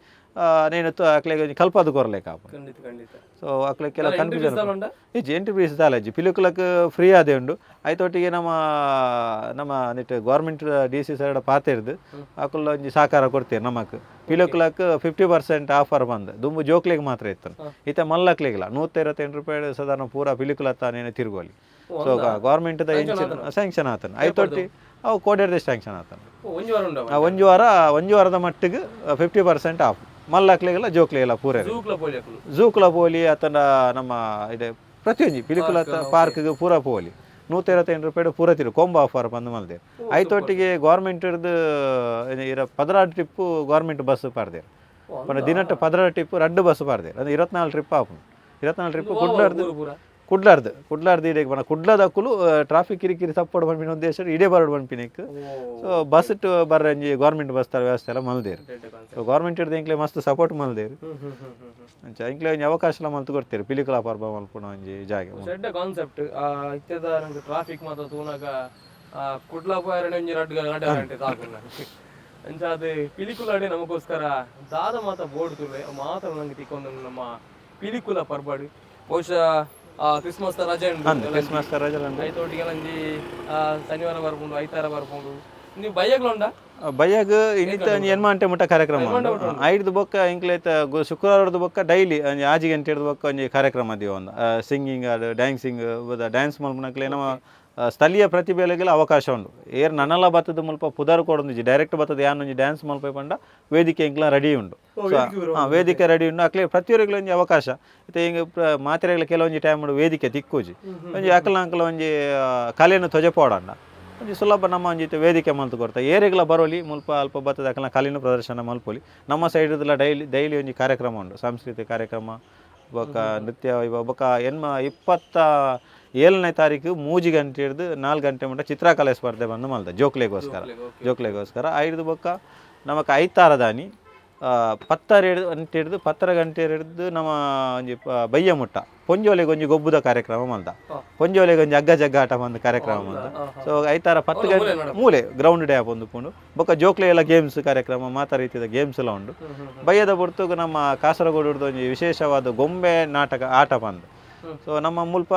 ನೇನು ಅಕ್ಲೆಗ್ ಒಂಜಿ ಕಲ್ಪದು ಕೊರ್ಲೆಕ ಆಪುಂಡು. ಖಂಡಿತ ಖಂಡಿತ. ಸೊ ಅಕ್ಲೆಗ್ ಕೆಲವು ಅಲ್ಲ, entry fees confusion. ದಾಲ ಉಂಡಾ? ಇಜ್ಜಿ, ಎಂಟ್ರಿ ಫೀಸ್ ದಾಲ ಇಜ್ಜಿ. ಪಿಲಿಕುಲಕ್ ಫ್ರೀ ಆದೇ ಉಂಡು. ಐತೊಟ್ಟಿಗೆ ನಮ್ಮ ನಮ್ಮ ನೆಟ್ ಗೌರ್ಮೆಂಟ್ ಡಿ ಸಿ ಸೈಡ್ ಪಾತೆರ್ದು ಅಕುಲು ಒಂಜಿ ಸಹಕಾರ ಕೊಡ್ತೇವೆ ನಮಕ್. ಪಿಲಿಕುಲಕ್ 50% ಆಫರ್ ಬಂದು ದುಂಬು ಜೋಕ್ಲೆಗ್ ಮಾತ್ರ ಇತ್ತು, ಇತ್ತೆ ಮಲ್ಲಕ್ಲೆಗಿಲ್ಲ. 128 ರೂಪಾಯಿ ಸಾಧಾರಣ ಪೂರ ಪಿಲಿಕುಲ ತಾನೇನೆ ತಿರುಗೋಲಿ. ಸೊ ಗೌರ್ಮೆಂಟ್ ಸ್ಯಾಂಕ್ಷನ್ ಆತನ. ಐತೊಟ್ಟಿ ಅವು ಕೋಡೆರ್ದೆ ಸ್ಯಾಂಕ್ಷನ್ ಆತನ. ಒಂಜಿ ವಾರ ಉಂಡಾ? ಒಂಜಿ ವಾರ, ಒಂಜಿ ವಾರದ ಮಟ್ಟಿಗೆ 50% ಆಫ್ ಮಲ್ಲಕ್ಲೆಗೆಲ್ಲ, ಜೋಕ್ಲೆಗೆಲ್ಲ ಪೂರ. ಝೂಕ್ಲ ಪೋಲಿ ಅಕುಲು? ಝೂಕ್ಲ ಪೋಲಿ ಅತಂಡ ನಮ್ಮ ಇದೆ ಪ್ರತಿಯೊಂಜಿ ಪಿಲಿಕುಲ ಪಾರ್ಕ್ಗೆ ಪೂರ ಪೋಲಿ. 128 ರೂಪಾಯಿ ಪೂರ ತಿರು ಕೊಂಬ ಆಫರ್ ಬಂದು ಮಲ್ದೆ. ಐತೊಟ್ಟಿಗೆ ಗೌರ್ಮೆಂಟ್ ಇರ 16 ಟ್ರಿಪ್ಪು ಗೌರ್ಮೆಂಟ್ ಬಸ್ ಪಾರ್ದೇರು. ಪಂಡ ದಿನಟ್ಟ 16 ಟ್ರಿಪ್, ರಡ್ಡು ಬಸ್ ಪಾರ್ದೇರು. ಅಂದ್ರೆ 24 ಟ್ರಿಪ್ ಆಪುಂಡು. 24 ಟ್ರಿಪ್ ಕುಡ್ಲಾರ್ದು ಕುಡ್ಲಾರ್ದು ಕುಡ್ಲಾರ್ದು ಇಡೀ ಪಂಡ ಕುಡ್ಲದಕ್ಕುಲು ಟ್ರಾಫಿಕ್ ಕಿರಿಕಿರಿ ತಪ್ಪೊಡು ಪನ್ಪಿನ ಉದ್ದೇಶ ಇಡೇ ಬರಡು ಪನ್ಪಿನಕ್. ಸೊ ಬಸ್ ಬರ್ರಂಜಿ ಗೌರ್ಮೆಂಟ್ ಬಸ್ ತರ ವ್ಯವಸ್ಥೆ ಎಲ್ಲ ಮಲ್ದೇರು. ಸೊ ಗೌರ್ಮೆಂಟ್ ಹಿಡ್ದು ಎಂಕ್ಲೆ ಮಸ್ತ್ ಸಪೋರ್ಟ್ ಮಲ್ದೇರು. ಅಂಚ ಎಂಕ್ಲೆ ಒಂಜಿ ಅವಕಾಶ ಎಲ್ಲ ಮಲ್ತು ಕೊಡ್ತೇವೆ ಪಿಲಿಕುಲ ಪರ್ಬ ಮಲ್ಪುನ ಒಂಜಿ ಜಾಗೆ. ಎಡ್ಡೆ ಕಾನ್ಸೆಪ್ಟ್. ಇತ್ತೆದ ನಂಗೆ ಟ್ರಾಫಿಕ್ ಮಾತ್ರ ತೂನಾಗ ಕುಡ್ಲ ಪೋಯರಣೆ ಒಂಜಿ ರಡ್ಡು ಗಂಟೆ ಗಂಟೆ ಸಾಕು. ಅಂಚ ಅದು ಪಿಲಿಕುಲಾಡೆ ನಮಗೋಸ್ಕರ ದಾದ ಮಾತ ಬೋರ್ಡ್ ತುಲೆ ಮಾತ್ರ ನಂಗೆ ತಿಕ್ಕೊಂದು ನಮ್ಮ ಪಿಲಿಕುಲ ಪರ್ಬಾಡು. ಬಹುಶಃ ಕ್ರಿಸ್ಮಸ್ ರಜೆ ಉಂಟು. ಅಂದ್, ಕ್ರಿಸ್ಮಸ್ ರಜೆ ಉಂಟು. ಐತೊಟ್ಟಿಗೆ ಒಂಜಿ ಶನಿವಾರ ಬರ್ಪುಂಡು, ಐತಾರ ಬರ್ಪುಂಡು. ನೀವು ಬಯ್ಯಗ್ಲ ಉಂಡಾ? ಬಯ್ಯಗ್ ಇನ್ನಿತ ಒಂಜಿ ಎನ್ಮಾಂಟೆ ಮುಟ್ಟ ಕಾರ್ಯಕ್ರಮ ಉಂಡು. ಐಡ್ದು ಬೊಕ್ಕ ಎಂಕ್ಲೈತ ಶುಕ್ರವಾರದ ಬೊಕ್ಕ ಡೈಲಿ ಒಂಜಿ ಆಜಿ ಗಂಟೆ ಹಿಡ್ದು ಬೊಕ್ಕ ಒಂಜಿ ಕಾರ್ಯಕ್ರಮ ದೀವ ಒಂದು ಸಿಂಗಿಂಗ್, ಡ್ಯಾನ್ಸಿಂಗ್. ಡ್ಯಾನ್ಸ್ ಮಲ್ಪುನಕ್ಲೆ ನಮ್ಮ ಸ್ಥಳೀಯ ಪ್ರತಿಭೆಗಳಿಗೆಲ್ಲ ಅವಕಾಶ ಉಂಡು. ಏರ್ ನನಲ ಬತ್ತದ ಮುಲ್ಪ ಪುದರ್ ಕೊಡೊಂದಿಜ್ಜಿ, ಡೈರೆಕ್ಟ್ ಬತ್ತದ ಯಾನ್ ಒಂಜಿ ಡ್ಯಾನ್ಸ್ ಮಲ್ಪ ಪಂಡ ವೇದಿಕೆ ಎಂಕ್ಲ ರೆಡಿ ಉಂಡು. ಸೊ ವೇದಿಕೆ ರೆಡಿ ಉಂಡು. ಅಕ್ಲೆ ಪ್ರತಿಯೊರಿಗ್ಲ ಒಂಜಿ ಅವಕಾಶ. ಇತ್ತೆ ಹಿಂಗೆ ಮಾತ್ರೆಗಳ ಕೆಲವೊಂಜಿ ಟೈಮ್ ವೇದಿಕೆ ತಿಕ್ಕುಜಿ. ಒಂಜಿ ಅಕಲ ಅಂಕಲ ಒಂಜಿ ಕಲೆಯನ್ನು ತೊಜಪೋಡಂಡ ಒಂಜಿ ಸುಲಭ ನಮ್ಮ ಒಂಜಿ ಇತ್ತೆ ವೇದಿಕೆ ಮಲ್ತು ಕೊರ್ತ. ಏರೆಗ್ಲ ಬರೋಲಿ, ಮುಲ್ಪ ಅಲ್ಪ ಬತ್ತದ ಅಕಲ್ನ ಕಲೆಯನ್ನು ಪ್ರದರ್ಶನ ಮಲ್ಪೊಲಿ. ನಮ್ಮ ಸೈಡ್ದಲ್ಲ ಡೈಲಿ ಡೈಲಿ ಒಂಜಿ ಕಾರ್ಯಕ್ರಮ ಉಂಡು. ಸಾಂಸ್ಕೃತಿಕ ಕಾರ್ಯಕ್ರಮ ಬೊಕ್ಕ ನೃತ್ಯ ವೈಭವ. ಬೊಕ್ಕ ಎನ್ಮ 27ನೇ ತಾರೀಕು 3 ಗಂಟೆ ಹಿಡ್ದು 4 ಗಂಟೆ ಮುಟ್ಟ ಚಿತ್ರಕಲೆ ಸ್ಪರ್ಧೆ ಬಂದು ಮಲ್ದ ಜೋಕ್ಲೆಗೋಸ್ಕರ ಜೋಕ್ಲೆಗೋಸ್ಕರ. ಐದು ಬೊಕ್ಕ ನಮಕ್ ಐತಾರದಾನಿ ಪತ್ತರ ಹಿಡ್ದು ಗಂಟೆ ಹಿಡ್ದು 10:30 ಗಂಟೆ ಹಿಡ್ದು ನಮ್ಮ ಒಂಜಿ ಬಯ್ಯ ಮುಟ್ಟ ಪೊಂಜೋಲೆಗೆ ಒಂಜಿ ಗೊಬ್ಬುದ ಕಾರ್ಯಕ್ರಮ ಮಲ್ದ. ಪೊಂಜೋಲೆಗೆ ಒಂಜಿ ಹಗ್ಗ ಜಗ್ಗಾಟ ಒಂದು ಕಾರ್ಯಕ್ರಮ ಮಲ್ದ. ಸೊ ಐತಾರ 10 ಗಂಟೆ ಮೂಲೆ ಗ್ರೌಂಡ್ ಡೇ ಒಂದು ಪುಂಡು. ಬೊಕ್ಕ ಜೋಕ್ಲೆ ಎಲ್ಲ ಗೇಮ್ಸ್ ಕಾರ್ಯಕ್ರಮ, ಮಾತಾ ರೀತಿಯ ಗೇಮ್ಸ್ ಎಲ್ಲ ಉಂಡು. ಬಯ್ಯದ ಪೊರ್ತುಗು ನಮ್ಮ ಕಾಸರಗೋಡು ಒಂಜಿ ವಿಶೇಷವಾದ ಗೊಂಬೆ ನಾಟಕ ಆಟ ಬಂದು. ಸೊ ನಮ್ಮ ಮುಲ್ಪ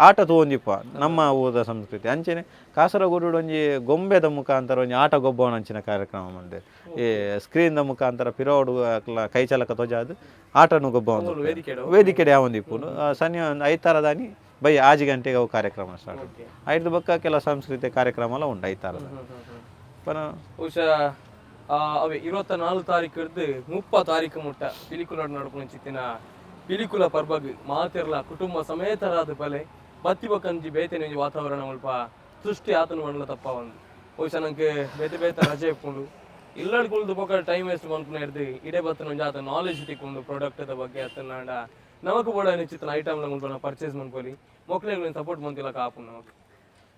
ಆಟ ತೂವೊಂದಿಪ್ಪ ನಮ್ಮ ಊರದ ಸಂಸ್ಕೃತಿ. ಅಂಚೆನೆ ಕಾಸರಗೋಡು ಒಂಜಿ ಗೊಂಬೆದ ಮುಖಾಂತರ ಒಂಜಿ ಆಟ ಗೊಬ್ಬವನ ಅಂಚಿನ ಕಾರ್ಯಕ್ರಮ ಮಂದೆ. ಈ ಸ್ಕ್ರೀನ್ ದ ಮುಖಾಂತರ ಪಿರೋಡು ಅಕ್ಲ ಕೈ ಚಲಕ ತೊಜಾದ್ ಆಟನು ಗೊಬ್ಬ ವೇದಿಕೆ ಯಾವೊಂದಿಪ್ಪುಂಡು. ಶನಿ ಐತಾರದಾನಿ ಬೈ 6 ಗಂಟೆಗೆ ಅವು ಕಾರ್ಯಕ್ರಮ ಸ್ಟಾರ್ಟ್. ಐದು ಬೊಕ್ಕ ಕೆಲವು ಸಾಂಸ್ಕೃತಿಕ ಕಾರ್ಯಕ್ರಮ ಎಲ್ಲ ಉಂಟು ಐತಾರದ. ಪನ ಬಹುಶಃ ಅವೇ 24 ತಾರೀಕು ಹಿಡ್ದು 30 ತಾರೀಕು ಮುಟ್ಟ ಪಿಲಿಕುಲ ನಡ್ಕೊಂಡು ಚಿತ್ತಿನ ಪಿಲಿಕುಲ ಪರ್ಬಗ್ ಮಾತೆರ್ಲ ಕುಟುಂಬ ಸಮೇತರಾದ ಬಲೆ. ಬತ್ತಿ ಬೊಕ್ಕಂಜಿ ಬೇತೆನೆ ಒಂಜಿ ವಾತಾವರಣ ಮುಲ್ಪ ಸೃಷ್ಟಿ ಆತನು ಮಣ್ಣಲ ತಪ್ಪ ಒಂದು. ಬಹುಶಃ ನಂಗೆ ಬೇತೆ ಬೇತೆ ರಜೆ ಇಪ್ಪುಂಡು. ಇಲ್ಲಡ್ ಕುಲ್ದು ಬೊಕ್ಕ ಟೈಮ್ ವೇಸ್ಟ್ ಮನ್ಪುನ ಹಿಡ್ದು ಇಡೆ ಬತ್ತನ ಒಂಜಿ ಆತ ನಾಲೆಜ್ ತಿಕ್ಕೊಂಡು ಪ್ರಾಡಕ್ಟ್ ಬಗ್ಗೆ ಅತ್ತನಾಂಡ ನಮಕ್ ಬೋಡ ನಿಶ್ಚಿತ ಐಟಮ್ ಮುಲ್ಪ ಪರ್ಚೇಸ್ ಮನ್ಪೊಲಿ. ಮೊಕ್ಲೆಗ್ ಸಪೋರ್ಟ್ ಮಂತಿಲ್ಲ ಕಾಪುಂಡು ನಮಕ್.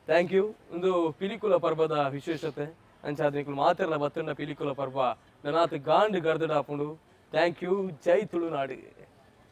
Thank you. ಒಂದು ಪಿಲಿಕುಲ ಪರ್ಬದ ವಿಶೇಷತೆ ಅಂಚಾದ ನಿಕುಲು ಮಾತೆರ್ಲ ಬತ್ತುಂಡ ಪಿಲಿಕುಲ ಪರ್ಬ ನನಾತ್ ಗಾಂಡ್ ಗರ್ದಡ ಆಪುಂಡು. Thank you. Jai Tulunadu.